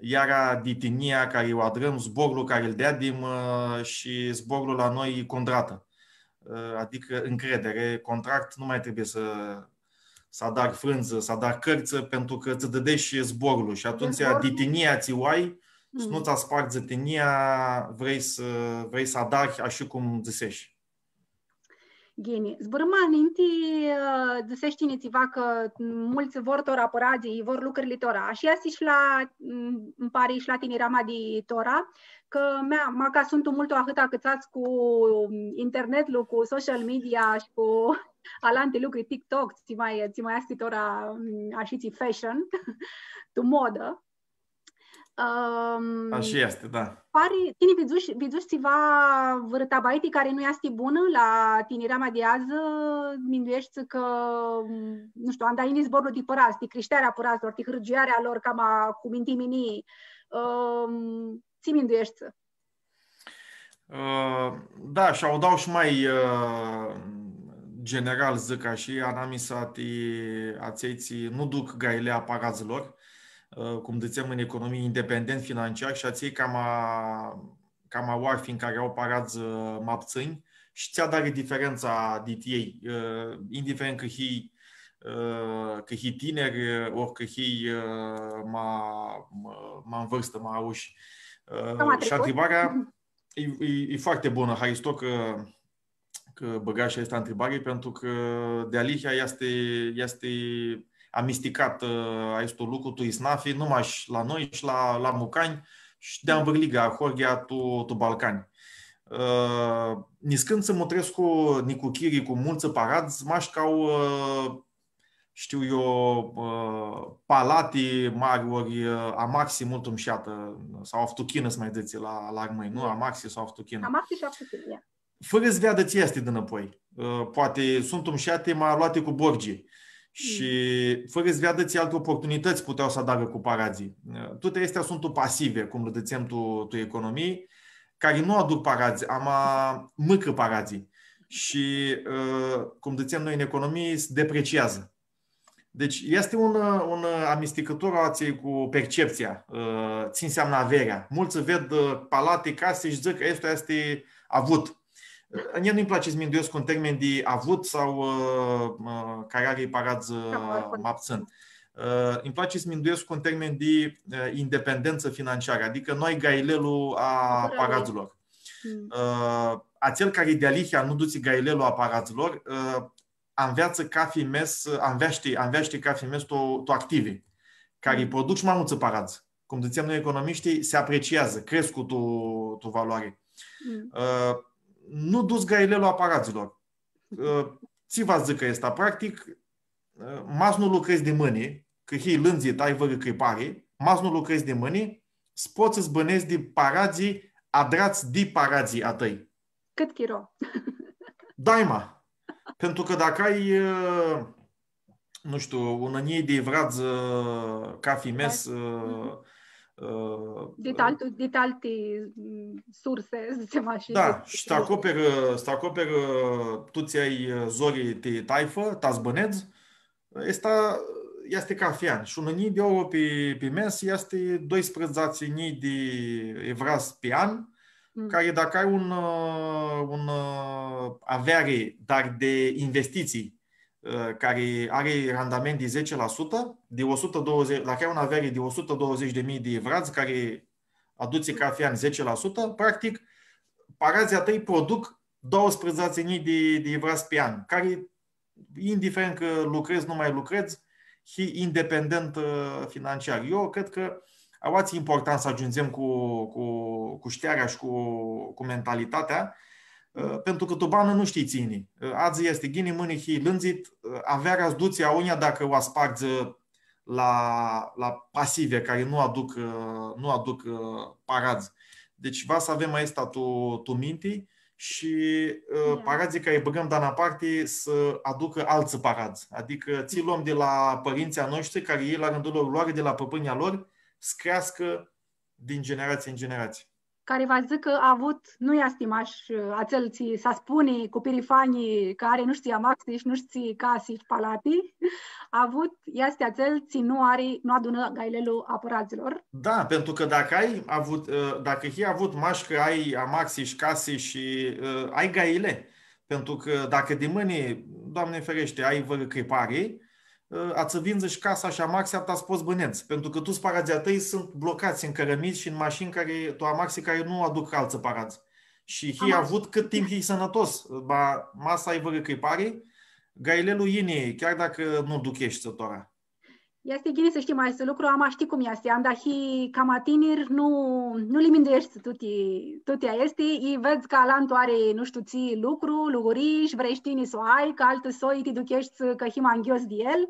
Iara di tinjia cari u adrãm, zborlu cari lu deadim, ã, shi zborlu la noi e cundratã. Ã, adicã încredere, contract, nu mai trebuie s-, s-adari frãndzã, s-adari cãrtsã, pentru cã tsã dãdeshi zborlu shi atumtsea di tinjia tsi u ai, s-nu tsã aspardzã tinjia, vrei s-, vrei s-adari ashi cum dzãseshi. Ghini. Zburãm ma ninti, ã, dzãseshi tini tsiva cã multsã vor tora pãradz, vor lucrili tora. Ashi easti shi la, m, nji pari shi la tinirama di tora, cã mea, maca suntu multu ahãt acãtsats cu internetlu, cu social media shi cu alanti lucri, TikTok, tsi ma, tsi ma easti tora, m, ashitsi fashion, tu modã. Ãm, ashi easti, da. Pari, tini vidzushi, vidzushi tsiva, vãrã tabaiti cari nu easti bunã la tinirama di adzã, mindueshti cã, nu shtiu, anda yini zborlu di pãradz, di crishtearea pãradzlor, di hãrgiuearea lor, cama cum mindueshti tini, ãm, tsi mindueshti? Ã, da, shi u dau shi ma, ã, general, dzãc ashi, anamisa ti atselj tsi nu duc gailea a paradzlor, ã, cum dzãtsem tu economii, independent financiar, shi atselj cama, cama oarfãnj cari au paradz, ã, ma ptsãnj, shi tsi adarã diferentsa dit elj, ã, indiferent cã hii ã, cã hii tinir, ã, ori cã hii, ã, ma, ma, ma în vârstă, ma aushi. Ã, cama shi tricut. Întrebarea e, e, e foarte bună, haristo cã, cã bãgash aestã întrebare, pentru cã dealihea easti, easti amisticat, ã, aestu lucru, tu isnafi, nu mash la noi, shi la, la mucanj, shi di anvãrliga ahoryea tu, tu Balcani. Ã, niscãntsã mutrescu nicuchiri cu multsã paradz, mash ca au, ã, shtiu eu, ã, palati mari, ori, ã, amaxi multu mushatã, sau aftuchinã, s-ma dzãtsi la, la armãnj, nu? Amaxi sau aftuchinã. Amaxi shi aftuchinã, ia. Fãrã s-veadã tsi easti dinãpoi. Ã, poati suntu mushati, ma loati cu borgi. Shi fãrã s-veadã tsi alti oportunitãts putea s-adarã cu paradzlji. Ã, tuti aesti suntu pasivi, cum li dzãtsem tu, tu economii, cari nu aduc paradz, ama mãcã paradzlji. Shi, ã, cum dzãtsem noi tu economii, s-depreciazã. Deci, easti un, un amisticãtor atsea cu percepția, ã, tsi înseamnă averea. Multsã ved, ã, palati, casi shi dzãc cã aestu easti avut. Ã, mie nu-nj place s-minduescu tu termeni di avut sau, ã, ã, cari ari paradz, ã, ma ptsãn. Ã, nj-place s-minduescu tu termeni di, ã, independență financiară, adicã nu ai gailelu a paradzlor. Ã, atsel cari dealihea nu dutsi gailelu a paradzlor, ã, anveatsã cafi mes, anveashti, anveashti cafi mes tu, tu activi, cari produc shi ma multsã paradz. Cum dzãtsem noi economishtii, se apreciazã, crescu tu, tu valoare. Ã, nu duts gailelu a paradzlor. Ã, tsi va s-dzãcã aestã, practic, ã, ma s-nu lucredz di mãni, cã hii lãndzit, ai vãrã cripari, ma s-nu lucredz di mãni, s-pots s-bãnedz di paradzlji adrats di paradzlji a tãi. Cãt chiro? Daima. Pentru cã dacã ai, ã, nu shtiu, unã njilji di evradz, ã, cafi mes, ã, ã, dit altu, dit alti, m, surse, s-dzãtsem ashi. Da, shi s-ti acoperã, s-ti acoperã, tu tsi ai, ã, zori ti taifã, ta s-bãnedz, aestã easti cafi an. Shi unã njilji di euro pi, pi mes easti doisprãdzatsi njilji di evradz pi an, cari dacã ai un, ã, un, ã, aveari, dar di investitsii, ã, cari ari randament di zece la sutã, di o sutã douăzeci, dacã ai unã aveari di o sutã douăzeci di mii di vradz, cari adutsi cafi an zece la sutã, practic, paradzlji a tãi produc doauãsprãdzatsi njilji di, di vradz pi an, cari, indiferent cã lucredz, nu ma lucredz, hii independent, ã, financiar. Eu cred cã aoatsi e important s-agiundzem cu, cu, cu shtearea shi cu, cu mentalitatea, ã, pentru cã tu banã nu shtii tsi yini. Ã, adzã easti ghini, mãni hii lãndzit, ã, avearea s-dutsi aoa dacã u aspardzi la, la pasive cari nu aduc, ã, nu aduc, ã, paradz. Deci va s-avem aestã tu, tu minti shi, ã, paradzlji cari bãgãm da na parti s-aducã altsã paradz. Adicã tsi lom di la pãrintsãlj a noshtri, cari elj la rãndul lor loarã di la pãpãnjlji a lor, s-creascã din generatsii în generatsii. Cari va dzãcã cã avut, nu easti mash, ã, atsel tsi s-aspuni cu pirifanji cã ari, nu shtiu, amaxi shi nu shtiu, casi shi palati. Avut easti atsel tsi nu ari, nu adunã gailelu a paradzlor. Da, pentru cã dacã ai avut, ã, dacã hii avut mash cã ai amaxi shi casi shi, ã, ai gaile, pentru cã dacã di mãni, Doamne ferește, ai vãrã cripari, ã, a tsã vindzã shi casa shi amaxea ta s-pots s-bãnedz. Pentru cã tuts paradzlji a tãi suntu blocats în cărămizi shi în mașini cari, tu amaxi cari nu aduc altsã paradz. Shi hii avut cãt timp hii sãnãtos. Ba, ma s-ai vãrã cripari, gailelu yini, chiar dacã nu ducheshti tora. Easti ghini s-shtii ma aestu lucru, ama shtii cum easti, anda hii cama tinir, nu, nu li mindueshti tuti, tuti aesti, i vedz cã alantu ari, nu shtiu, tsi lucru, lugurii, shi vrei shi tini s-u ai, cã altã soi ti ducheshti cã hii ma nghios di el.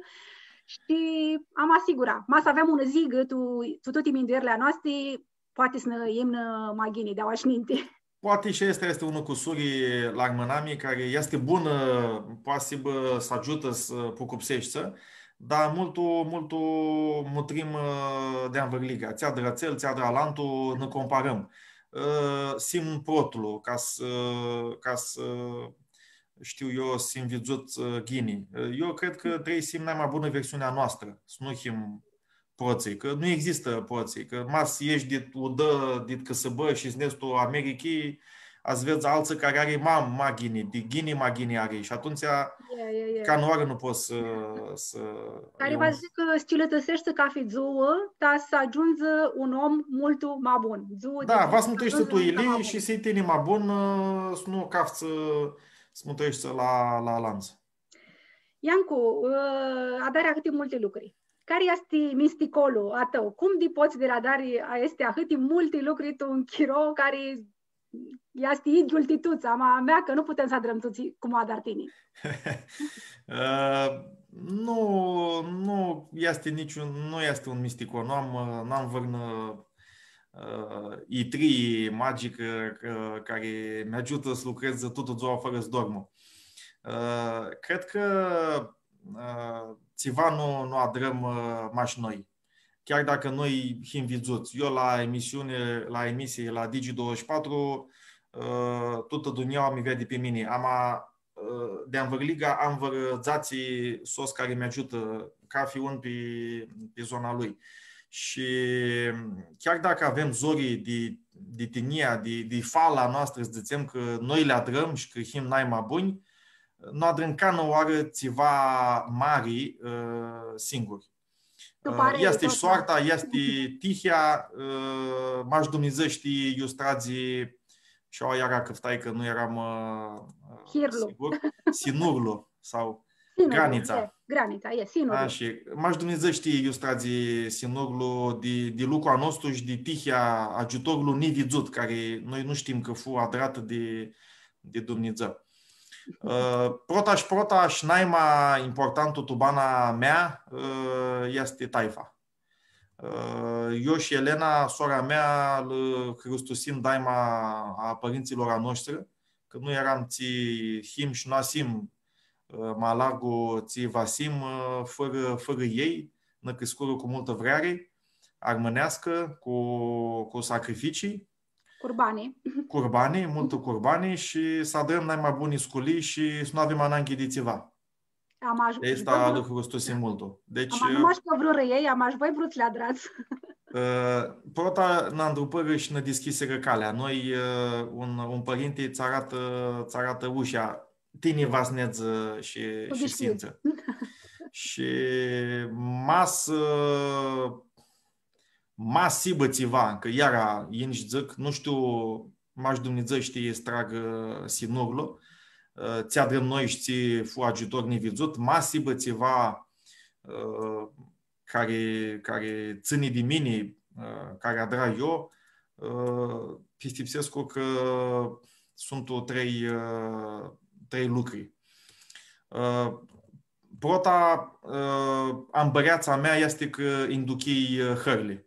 Shi ama sigura, ma s-avem unã zigã tu, tu tuti minduerli a noasti, poati s-nã imnã ma ghini di aoa shi ninti. Poati shi aestã easti unã cusuri la armãnami cari easti bunã, poati s-hibã, s-agiutã s-pucupseshti, dar multu, multu mutrim, ã, di anvãrliga. Tsi adrã atsel, tsi adrã alantu, nã comparãm. Ã, s-him protlu, ca s-, ca s-, shtiu eu, s-him vidzuts, ã, ghini. Ã, eu cred cã trebuie s-him nai ma bunã versiunea a noastrã, s-nu him protslji, cã nu existã protslji, cã ma s-eshti dit udã, dit cãsãbã shi s-nedz tu Americhi, va s-vedz altsã cari ari ma, ma ghini, di ghini ma ghini ari. Shi atumtsea, ca nu ari, nu pots s-, s-, cari va dzãcã cã s-cilãtãseshti cafi dzuã, ta s-agiundzi un om multu ma bun. Dzuã di dzuã, va s-mutreshti tu elj shi s-hii tini ma bun, ã, s-nu caftsã, s-mutreshti la, la alantsã. Iancu, ã, adari ahãti multi lucri. Cari easti misticolu a tãu? Cum di pots di li adari aesti ahãti multi lucri tu un chiro cari easti idyiul ti tuts, ama a mea cã nu putem s-adrãm tuts cum adari tini? Ã, nu, nu easti niciun, nu easti un misticol. Nu am, ã, nu am vãrnã, ã, itrii magicã, ã, cari mi agiutã s-lucredz tutã dzua fãrã s-dormu. Ã, cred cã, ã, tsiva nu, nu adrãm, ã, mash noi. Chiar dacã noi him vidzuts. Eu la emisiune, la emisii, la Digi douăzeci și patru, ã, tutã dunjaua mi veadi pi mini. Ama, ã, di anvãrliga am vãrã dzatsi sots cari mi agiutã, cafi un pi, pi zona lui. Shi chiar dacã avem zori di, di tinjia, di, di fala noastrã, s-dzãtsem cã noi li adrãm shi cã him nai ma bunj, nu adrãm canãoarã tsiva mari, ã, singuri. Ã, easti shi soarta, easti tihea, ã, mash Dumnidzã shtii iu s-tradzi, shi aoa iara cãftai cã nu eram, ã, ã, sigur. Sinurlu sau granitsa. Sinurlu, e, granitsa, e, sinurlu. A, shi mash Dumnidzã shtii iu s-tradzi sinurlu di, di lucru a nostru shi di tihea, agiutorlu nividzut, cari noi nu shtim cã fu adrat di, di Dumnidzã. Ã, prota shi prota shi nai ma importantu tu bana mea, ã, easti taifa. Ã, eu shi Elena, sora mea, lã hristusim daima a pãrintsãlor a noshtri, cã nu eram tsi him shi nu s-him, ã, ma largu tsi va s-him, ã, fãrã, fãrã elj, nã criscurã cu multã vreari armãneascã, cu, cu sacrificii. Curbani. Curbani, multã curbani shi s-adrãm nai ma buni sculii shi s-nu avem ananghi di tsiva. Ama ash-, aestã lucru s-dusi multu. Deci, ama nu mash cã vrurã elj, ama shi voi vruts s-li adrats. Ã, prota nã andrupãrã shi nã dishcljisirã calea. Noi, ã, un, un pãrinti tsã aratã, tsã aratã usha, tini va s-nedz shi, shi s-intrã. Shi ma s-, ma s-hibã tsiva, cã iara yin shi dzãc, nu shtiu, mash Dumnidzã shtii s-tragã sinurlu, ã, tsi adrãm noi shi tsi fu agiutor nividzut, ma s-hibã tsiva, ã, cari, cari tsãni di mini, ã, cari adrai eu, ã, pistipsescu cã suntu trei, ã, trei lucri. Ã, prota, ã, ambãreatsa mea easti cã nj-duchii, ã, hãrli.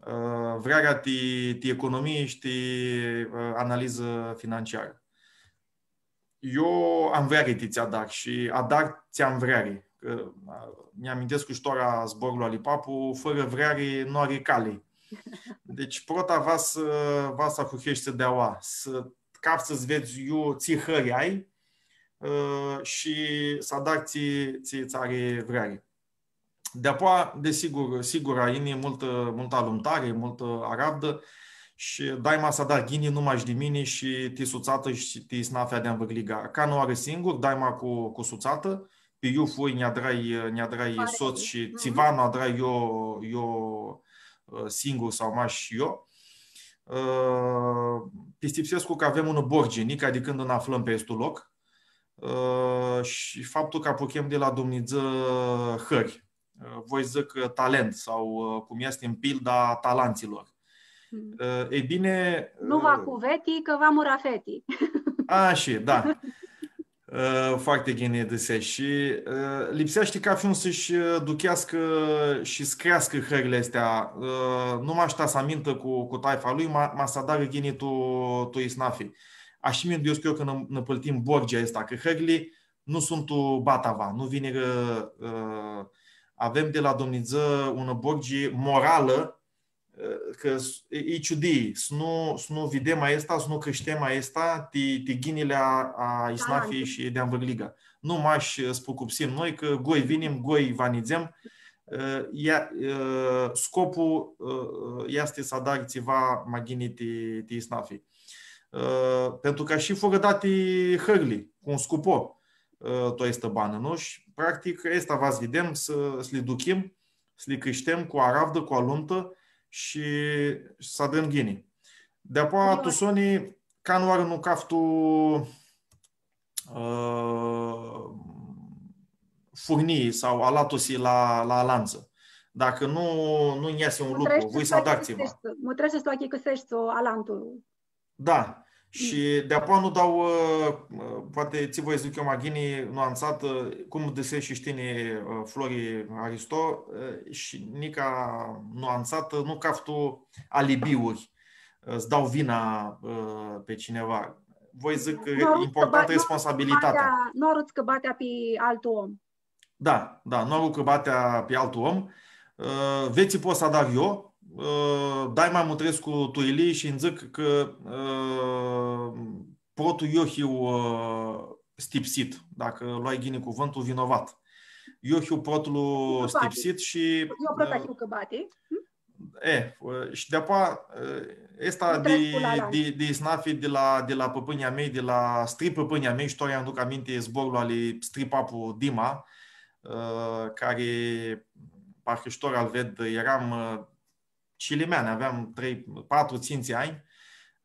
Ã, vrearea ti, ti economii shi ti, ã, analizã financiarã. Eu am vreari ti tsi adar shi adar tsi am vreari. Cã, a, nj-amintescu shi tora zborlu ali papu, fãrã vreari nu ari cali. Deci, prota va s-, va s-ahuheshti di aua, s-cafts s-vedz iu tsi hãri ai, ã, shi s-adar tsi, tsi, tsi ari vreari. Deapoa, desigur, sigur, yini multã, multã alumtari, multã aravdã shi daima s-adar ghini nu mash di mini shi ti sutsatã shi ti isnafea di anvãrliga. Canãoarã singur, daima cu, cu sutsatã, pi iu fui, nj-adrai, nj-adrai sots shi tsiva nu adrai eu, eu, ã, singur sau mash eu. Ã, pistipsescu cã avem unã borgi, nica di cãndu nã aflãm pi aestu loc. Ã, shi faptul cã apuchem di la Dumnidzã hãri, ã, voi dzãc, ã, talent sau, ã, cum easti în pilda talantsilor. Mm. Ã, e bine, nu va, ã, cu veti, cã va mura feti. A, shi, da. Ã, foarte ghini dzãsesh. Shi, ã, lipseashti cafi un s-shi, ã, ducheascã shi s-creascã hãrli aesti. Ã, nu mash ta s-amintã cu, cu taifa lui, ma, ma s-adarã ghini tu, tu isnafi. Ashi minduescu eu cã nã, nã pãltim borgea aestã, cã hãrli nu suntu batava, nu vinirã, ã, avem di la Dumnidzã unã borgi moralã, ã, cã s-, e, e ciudii, s-nu, s-nu videm aestã, s-nu crishtem aestã, ti, ti ghinili a, a isnafiljei shi di anvãrliga. Nu mash, ã, s-pucupsim noi, cã goi vinim, goi va nidzem, ã, ea, ã, scopul, ã, ã, easti s-adari tsiva ma ghini ti, ti isnafi. Ã, pentru cã shi furã dati hãrli, cu un scupo, ã, tu aestã banã, nu? Shi, practic, aestã va s-videm, s-, s-li duchim, s-li crishtem cu aravdã, cu alumtã shi s-adrãm ghini. Deapoa, tu soni, canãoarã nu caftu, ã, furnii sau alatusi la, la alantsã. Dacã nu, nu nj-easi un lucru, voi s-adar tsiva. Mutrescu s-lu achicãseshti alantu. Da. Shi deapoa nu dau, ã, poati tsi voi dzãc eu ma ghini, nuantsat, ã, cum dzãseshi shi tini, ã, Flori Aristo, ã, shi nica nuantsat, ã, nu caftu alibiuri, ã, s-dau vina, ã, pi cineva. Voi dzãc cã e importantã responsabilitatea. Nu aruts cãbatea pi altu om. Da, da, nu aruts cãbatea pi altu om. Ã, veti pot s-adar eu, ã, daima mutrescu tu elj shi nji dzãc cã, ã, protlu eu hiu, ã, stipsit, dacã loai ghini cuvãntul, vinovat. Eu hiu protlu stipsit shi, eu prota, ã, hiu cãbati. E, ã, shi deapoa, ã, aestã di, di, di isnafi di la, di la pãpãnjlji a mei, di la stripãpãnjlji a mei, shi tora nj-aduc aminti zborlu ali stripapu Dima, ã, cari, parcã shi tora lu ved, eram, ã, cilimean, aveam trei, patru, tsintsi anj,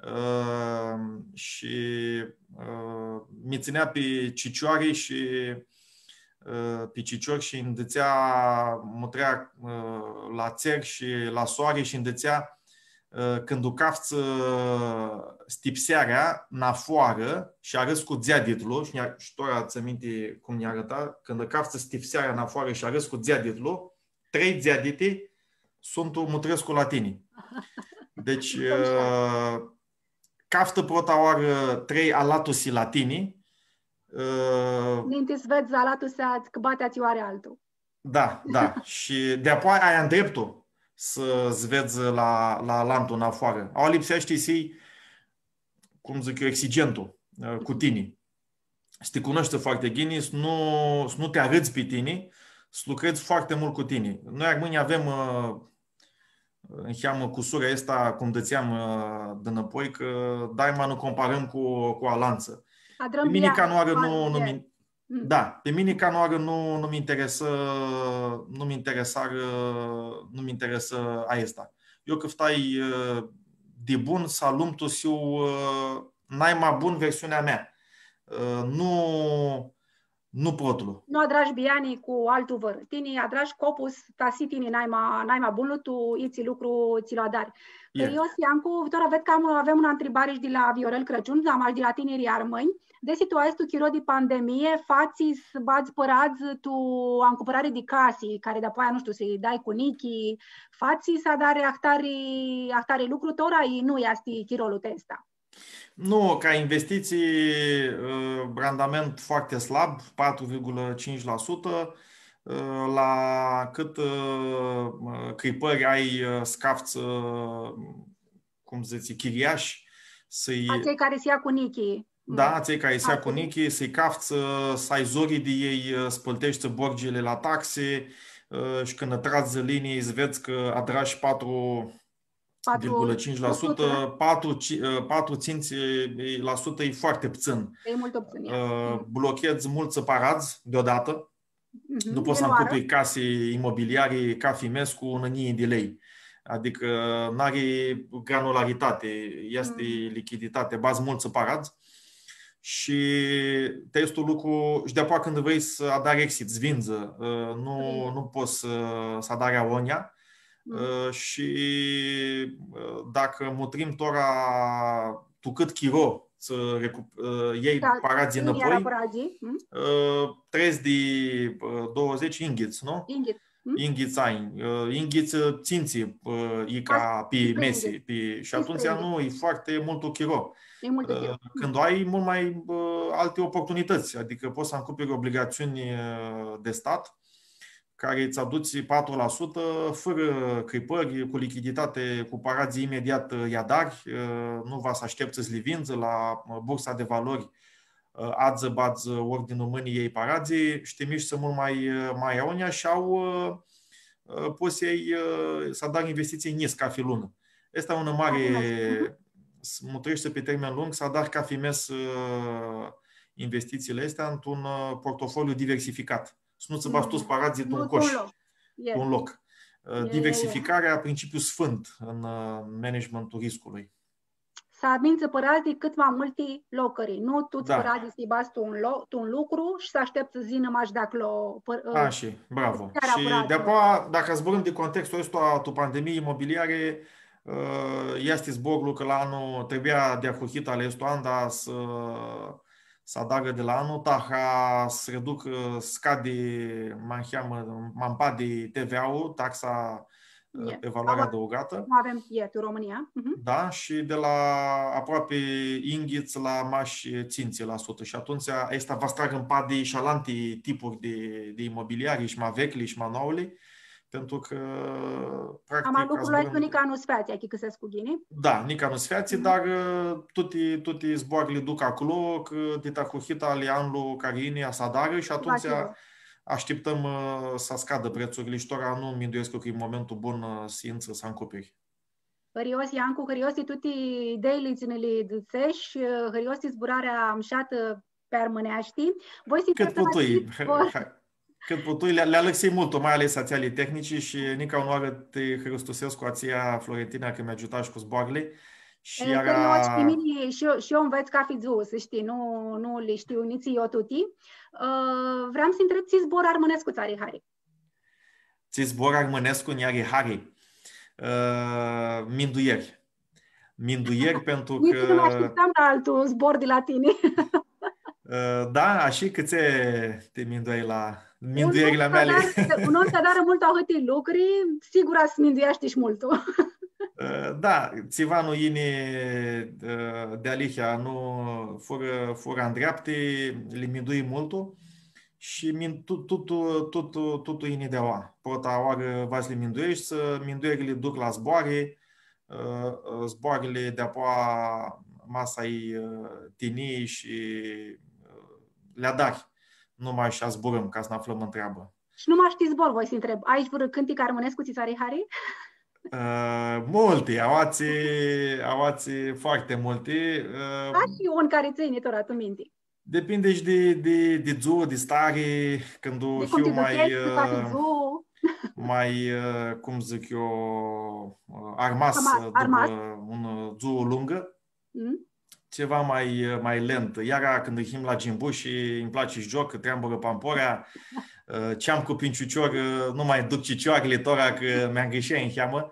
ã, shi, ã, mi tsãnea pi cicioari shi, ã, pi cicior shi nji dzãtsea, mutrea, ã, la tser shi la soari shi nji dzãtsea, ã, cãndu caftsã stipsearea nafoarã shi arãdz cu dzeaditlu, shi nj-a-, shi tora tsãn minti cum nj-arãta, cãndu caftsã stipsearea nafoarã shi arãdz cu dzeaditlu, trei dzeaditi suntu, mutrescu la tini. Deci, ã, caftã prota oarã trei alatusi la tini, ã, ninti s-vedz alatusea, cãbatea tsi u ari altu. Da, da. Shi deapoa ai ndreptul s-, s-vedz la, la alantu nafoarã. Aua lipseashti s-hii, cum dzãc eu, exigentul, ã, cu tini. S-ti cunoshti foarte ghini, s-nu, s-nu ti arãdz pi tini, s-lucredz foarte mult cu tini. Noi, armãnjlji, avem, ã, niheamã cusurea aestã, cum dzãtseam, ã, dinãpoi, cã daima nã comparãm cu, cu alantsã. Adrãm. Pi mini ca nu ari, nu, nu mi-, da, pi mini ca nu ari, nu, nu mi interesã, nu mi interesarã, nu mi interesã aestã. Eu cãftai, ã, di bun s-alumtu s-hiu, ã, naima bun versiunea mea. Ã, nu, nu protlu. Nu adrash biani cu altu vãr. Tini adrash copus, ta s-hii tini naima, naima bunlu, tu itsi lucru tsi lu adari. Curios, Iancu, tora ved cã am, avem unã ntribari shi di la Viorel Crãciun, ama shi di la tinirlji armãnj. Desi tu aestu chiro di pandemie, fatsi s-badz pãradz tu ancupãrari di casi, cari dapoaia, nu shtiu, s-lji dai cu nichi, fatsi s-adari ahtari, ahtari lucru, tora i nu easti chirolu ti aestã. Nu, ca investiții, ã, randament foarte slab, patru virgulă cinci la sută, ã, la cãt, ã, cripãri ai, ã, s-caftsã, ã, cum dzãts, chiriashi, s-lji... Atselj cari s-ia cu nichi. Da, atselj cari s-ia cu nichi, s-lji caftsã, ã, s-ai zori di elj, ã, s-plãteshti borgili la taxi, ã, shi cãndu tradz linii, s-vedz cã adrash patru virgulă cinci la sută, patru, ci-, ã, patru, cinci la sută e foarte puțin. E multu puțin, ia. Ã, blochedz multsã paradz deodată. Nu pots s-ancupiri casi imobiliari cafi mes cu unã njilji di lei. Adicã n-ari granularitate, easti lichiditate, badz multsã paradz. Shi ti aestu lucru, shi dapoaia cãndu vrei s-adari exit, s-vindzã, ã, nu, nu pots s-, s-adari agonja. Ã, shi, ã, dacã mutrim tora tu cãt chiro s-recup-, ã, ljai paradz nãpoi, ã, trets di, ã, doauãdzãts yinghits, nu? Yinghits, ã, yinghits, ã, tsintsi, ã, ica pi mesi, pi, shi atumtsea nu, e foarte multu chiro. E multu chiro. Ã, cãndu ai, e multu ma, ã, alti oportunitãts, adicã pots s-ancupiri obligatsiuni, ã, di stat, cari tsã adutsi patru la sutã, fãrã cripãri, cu lichiditate, cu paradz imediat, ã, lj-adari, ã, nu va s-ashteptsã s-li vindzã la, ã, bursa di valori, ã, adzã badz ordinlu mãni, ljai paradz, shi ti mishti multu ma, ã, ma agonja shi au, ã, ã, pots s-ljai, ã, s-adari investitsii njits cafi lunã. Aestã e unã mari, s-mutreshti pi termen lung, s-adari cafi mes, ã, investitsiili aesti tu un, ã, portofoliu diversificat. S-nu tsã badz tuts paradzlji tu un cosh, tu un loc. Ã, diversificarea, principiu sfânt în, ã, managementul riscului. S-amintsã paradzlji cãt ma multi locuri. Nu tuts paradzlji s-lji badz tu un lo-, tu un lucru shi s-ashteptsã s-yinã mash di aclo. Ashi, bravo. Shi di-apoea, dacã zburãm di contextul aestu, tu pandemii imobiliari, ã, easti zborlu cã la anlu, trebuia di ahurhitã aestu an, dar s-, s-adarã di la anlu, taha s-reducã, ã, s-scadi ma niheamã, ma mpadi T V A-ul, taxa, ã, pe valoare adăugată. Nu avem, e, tu România. Da, shi di la aproapi yinghits la mash tsintsi la sutã. Shi atumtsea, aestã va s-tragã mpadi shi alanti tipuri di, di imobiliari, shi ma veclji, shi ma noauãli. Pentru cã, practic, ama lucrul aestu nica nu s-featsi, achicãsescu ghini? Da, nica nu s-featsi, dar, ã, tuti, tuti zboarãli duc aclo, cã di ahurhitã ali anlu cari yini, a s-adarã shi atumtsea ashtiptãm, ã, s-scadã pretsurli shi tora nu minduescu cã e momentul bun, ã, s-intrã s-ancupiri. Hãrios, Iancu, hãrios ti tuti ideili tsi nã li dzãtsesh, hãrios ti zburarea mushatã pi armãneashti. Voi s-ntreb... Cãt putui, cãt putui, li, li alãxii multu, mai ales atseali tehnici shi nica unãoarã ti hãristusescu a tsãia, Florentina, cã mi agiutash cu zboarãli. Shi... E, iara, serios, pi mini shi eu, shi eu nvets cafi dzuã, s-shtii, nu, nu li shtiu nitsi eu tuti. Ã, vream s-ntreb, tsi zbor armãnescu tsã ari hari? Tsi zbor armãnescu nj-ari hari? Ã, minduieri. Minduieri, pentru cã... Nitsi nu mi ashtiptam la altu zbor di la tini. Ã, da, ashi cã tsi ti mindueai la minduerli a meali. Un om tsi adarã multu ahãti lucri, sigura s-mindueashti shi multu. Ã, da, tsiva nu yini, ã, dealihea, nu, furã, furã ndreapti, li mindui multu. Shi min-, tu-, tutu, tutu, tutu yini di aoa. Prota oarã va s-li mindueshti, minduerli duc la zboarã, ã, ã, zboarãli di-apoa ma s-ai, ã, tinjii shi, ã, li adari. Nu mash zburãm ca s-nã aflãm ãn treabã. Shi nu mash ti zbor, voi s-ntreb. Ai vãrã cãntic armãnescu tsi tsã ari hari? Ã, multi, aoatsi, aoatsi foarte multi. Ã, da, shi un cari tsã yini tora tu minti. Depinde shi di, di, di dzuã, di stari, cãndu hiu ma, ã, ma, ã, cum dzãc eu, ã, armas, ã, dupã unã dzuã lungã, tsiva ma, ã, ma lent. Iara cãndu him la gimbush shi nj-platsi s-gioc, treamburã pamporea, ã, ceam cu pinciucior, ã, nu ma duc cicioarli, tora cã mi-angãshea niheamã.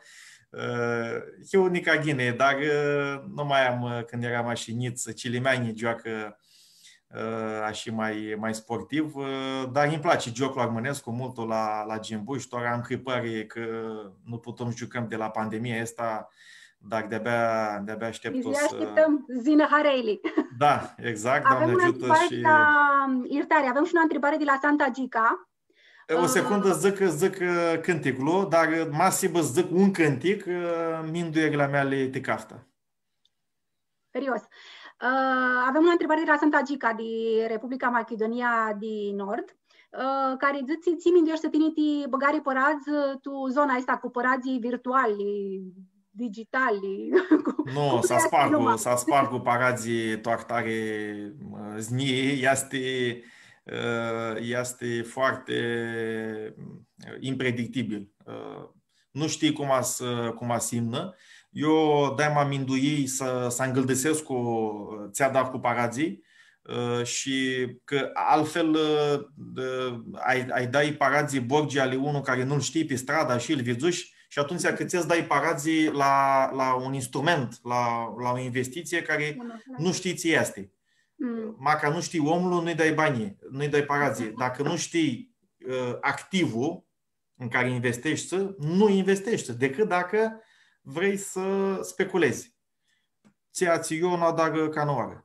Ã, hiu nica ghini, dar, ã, nu ma am, ã, cãndu earam ashi njits, cilimeanjlji gioacã, ã, ashi ma, ma sportiv, ã, dar nj-platsi gioclu armãnescu multu la, la gimbush, tora am cripãri cã nu putem s-giucãm di la pandemia aestã, dar di-abia, di-abia ashteptu s-... Ashtiptãm s-yinã harili. Da, exact, Doamne agiutã. Avem unã întrebare shi de la, iertare, avem și una întrebare de la Santa Gica. E, o secundã, dzãc, dzãc, ã, cãnticlu, dar, ã, ma s-hibã s-dzãc un cãntic, ã, minduerli a meali ti caftã. Serios. Ã, avem unã întrebare de la Santa Gica di Republica Machidonia di Nord, ã, cari dzãtsi, tsi mindueshti tini ti bãgari pãradz tu zona aestã cu pãradzlji virtuali, digitali, cu... Nu, cum s-aspargu, s-aspargu paradzlji tu ahtari, ã, znjii, easti, ã, easti foarte, ã, impredictibil. Ã, nu shtii cum va s-, cum va s-imnã. Eu daima minduii s-, s-angãldãsescu, ã, tsi adar cu paradzlji, ã, shi cã altfel, ã, ai, ai dai paradzlji borgi ali unu cari nu-l shtii pi stradã shi lu vidzushi, shi atumtsea cã tsi s-dai paradzlji la, la un instrument, la, la o investitsii cari nu shtii tsi easti. Maca nu shtii omlu, nu-lj dai banjlji, nu-lj dai paradzlji. Dacã nu shtii, ã, activul, în care investești, nu investești, decât dacă vrei să speculezi. Tsi, tsi eu nu adarã canãoarã.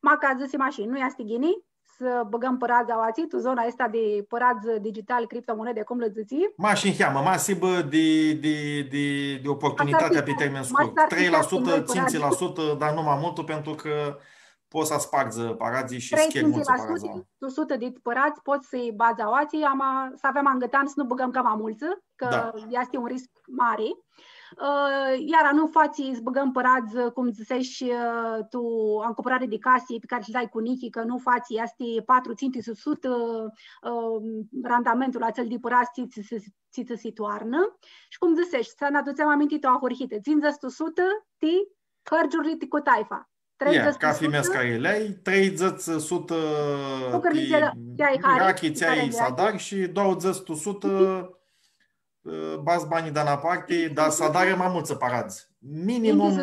Maca dzãsim ashi, nu easti ghini s-bãgãm pãradz aoatsi, tu zona aestã di pãradz digital, criptomonede, cum lã dzãtsi? Ma shi niheamã, ma s-hibã di, di, di, di oportunitatea pe termen scurt. Trei la sută, cinci la sută, dar nu mai multul, pentru că pots s-aspardzã paradzlji shi s-cheri multsã paradz. Trei la sută, tu sutã di pãradz pots s-lji badz aoatsi, ama s-avem angãtan s-nu bãgãm cama multsã, cã easti un risc mari. Ã, iara nu fatsi s-bãgãm pãradz, cum dzãseshi, ã, tu ancumpãrari di casi pi cari li dai cu nichi, cã nu fatsi, easti patru, tsintsi tu sutã, ã, randamentul atsel di pãradz, tsi, tsi, tsi, tsi, tsi toarnã. Shi cum dzãseshi, s-nã adutsem aminti tu ahurhitã, tsindzãts tu sutã ti hãrgiurli ti cu taifa. Ia, cafi mes cari li ai, treidzãts tu sutã ti rachi tsi ai s-adari shi dauãdzãts tu sutã, ã, badz banjlji di na parti, dar s-adarã ma multsã paradz. Minimum,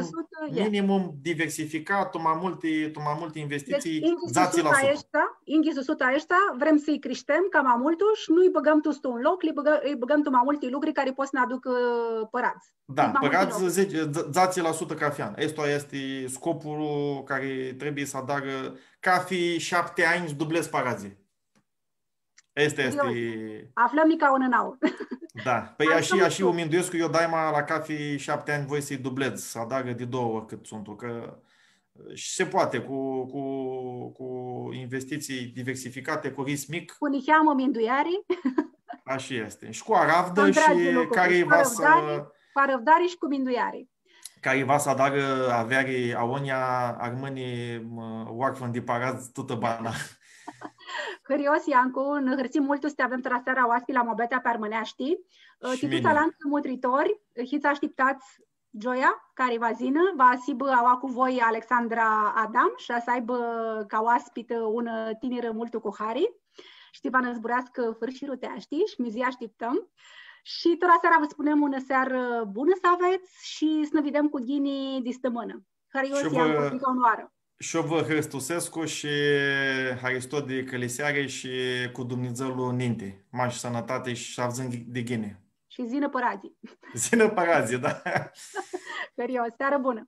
minimum diversificat, tu ma multi, tu ma multi investitsii, dzatsi la sutã. Deci, yinghits tu sutã aeshti, vrem s-lji crishtem cama multu shi nu lji bãgãm tuts tu un loc, lji bãgã-, lji bãgãm tu ma multi lucri cari pot s-nã aducã, ã, pãradz. Da, pãradz, dzatsi la sutã cafi an. Aestu easti scopul cari trebuie s-adarã cafi shapti anj, s-dublezi paradzlji. Aestã easti. Aflãm nica unã nauã. Da. Pãi, ashi, ashi u minduescu, eu daima la cafi shapti anj voi s-lji dubledz, s-adarã di doauã ori cãt suntu, cã shi se poate cu, cu, cu investitsii diversificate, cu risc mic. Cu niheamã mindueari. Ashi easti. Shi cu aravdã shi cari va s-... Cu arãvdari shi cu mindueari. Cari va s-adarã aveari aonea, armãni, mã, oarfãn di paradz tutã bana. Hãrios, Iancu, nã hãrsim multu s-ti avem tora seara oaspi la Muabetea pi Armãneashti. Shi mini. Ti tuts alantsã mutritori, hits ashtiptats gioia cari va s-yinã, va s-hibã aoa cu voi Alexandra Adam shi va s-aibã ca oaspitã unã tinirã multu cu hari. Shi va nã zburascã fãrshirutã, shtii, shi mi zi ashtiptãm. Shi tora seara vã spunem unã searã bunã s-avets shi s-nã videm cu ghini di stãmãnã. Harios, Iancu, nica unã oarã. Shi eu vã hãristusescu shi haristo di cãliseari shi cu Dumnidzãlu ninti. Mash sãnãtati shi s-avdzãm di ghini. Shi s-yinã pãradzlji. S-yinã pãradzlji, da. Harios, searã bunã.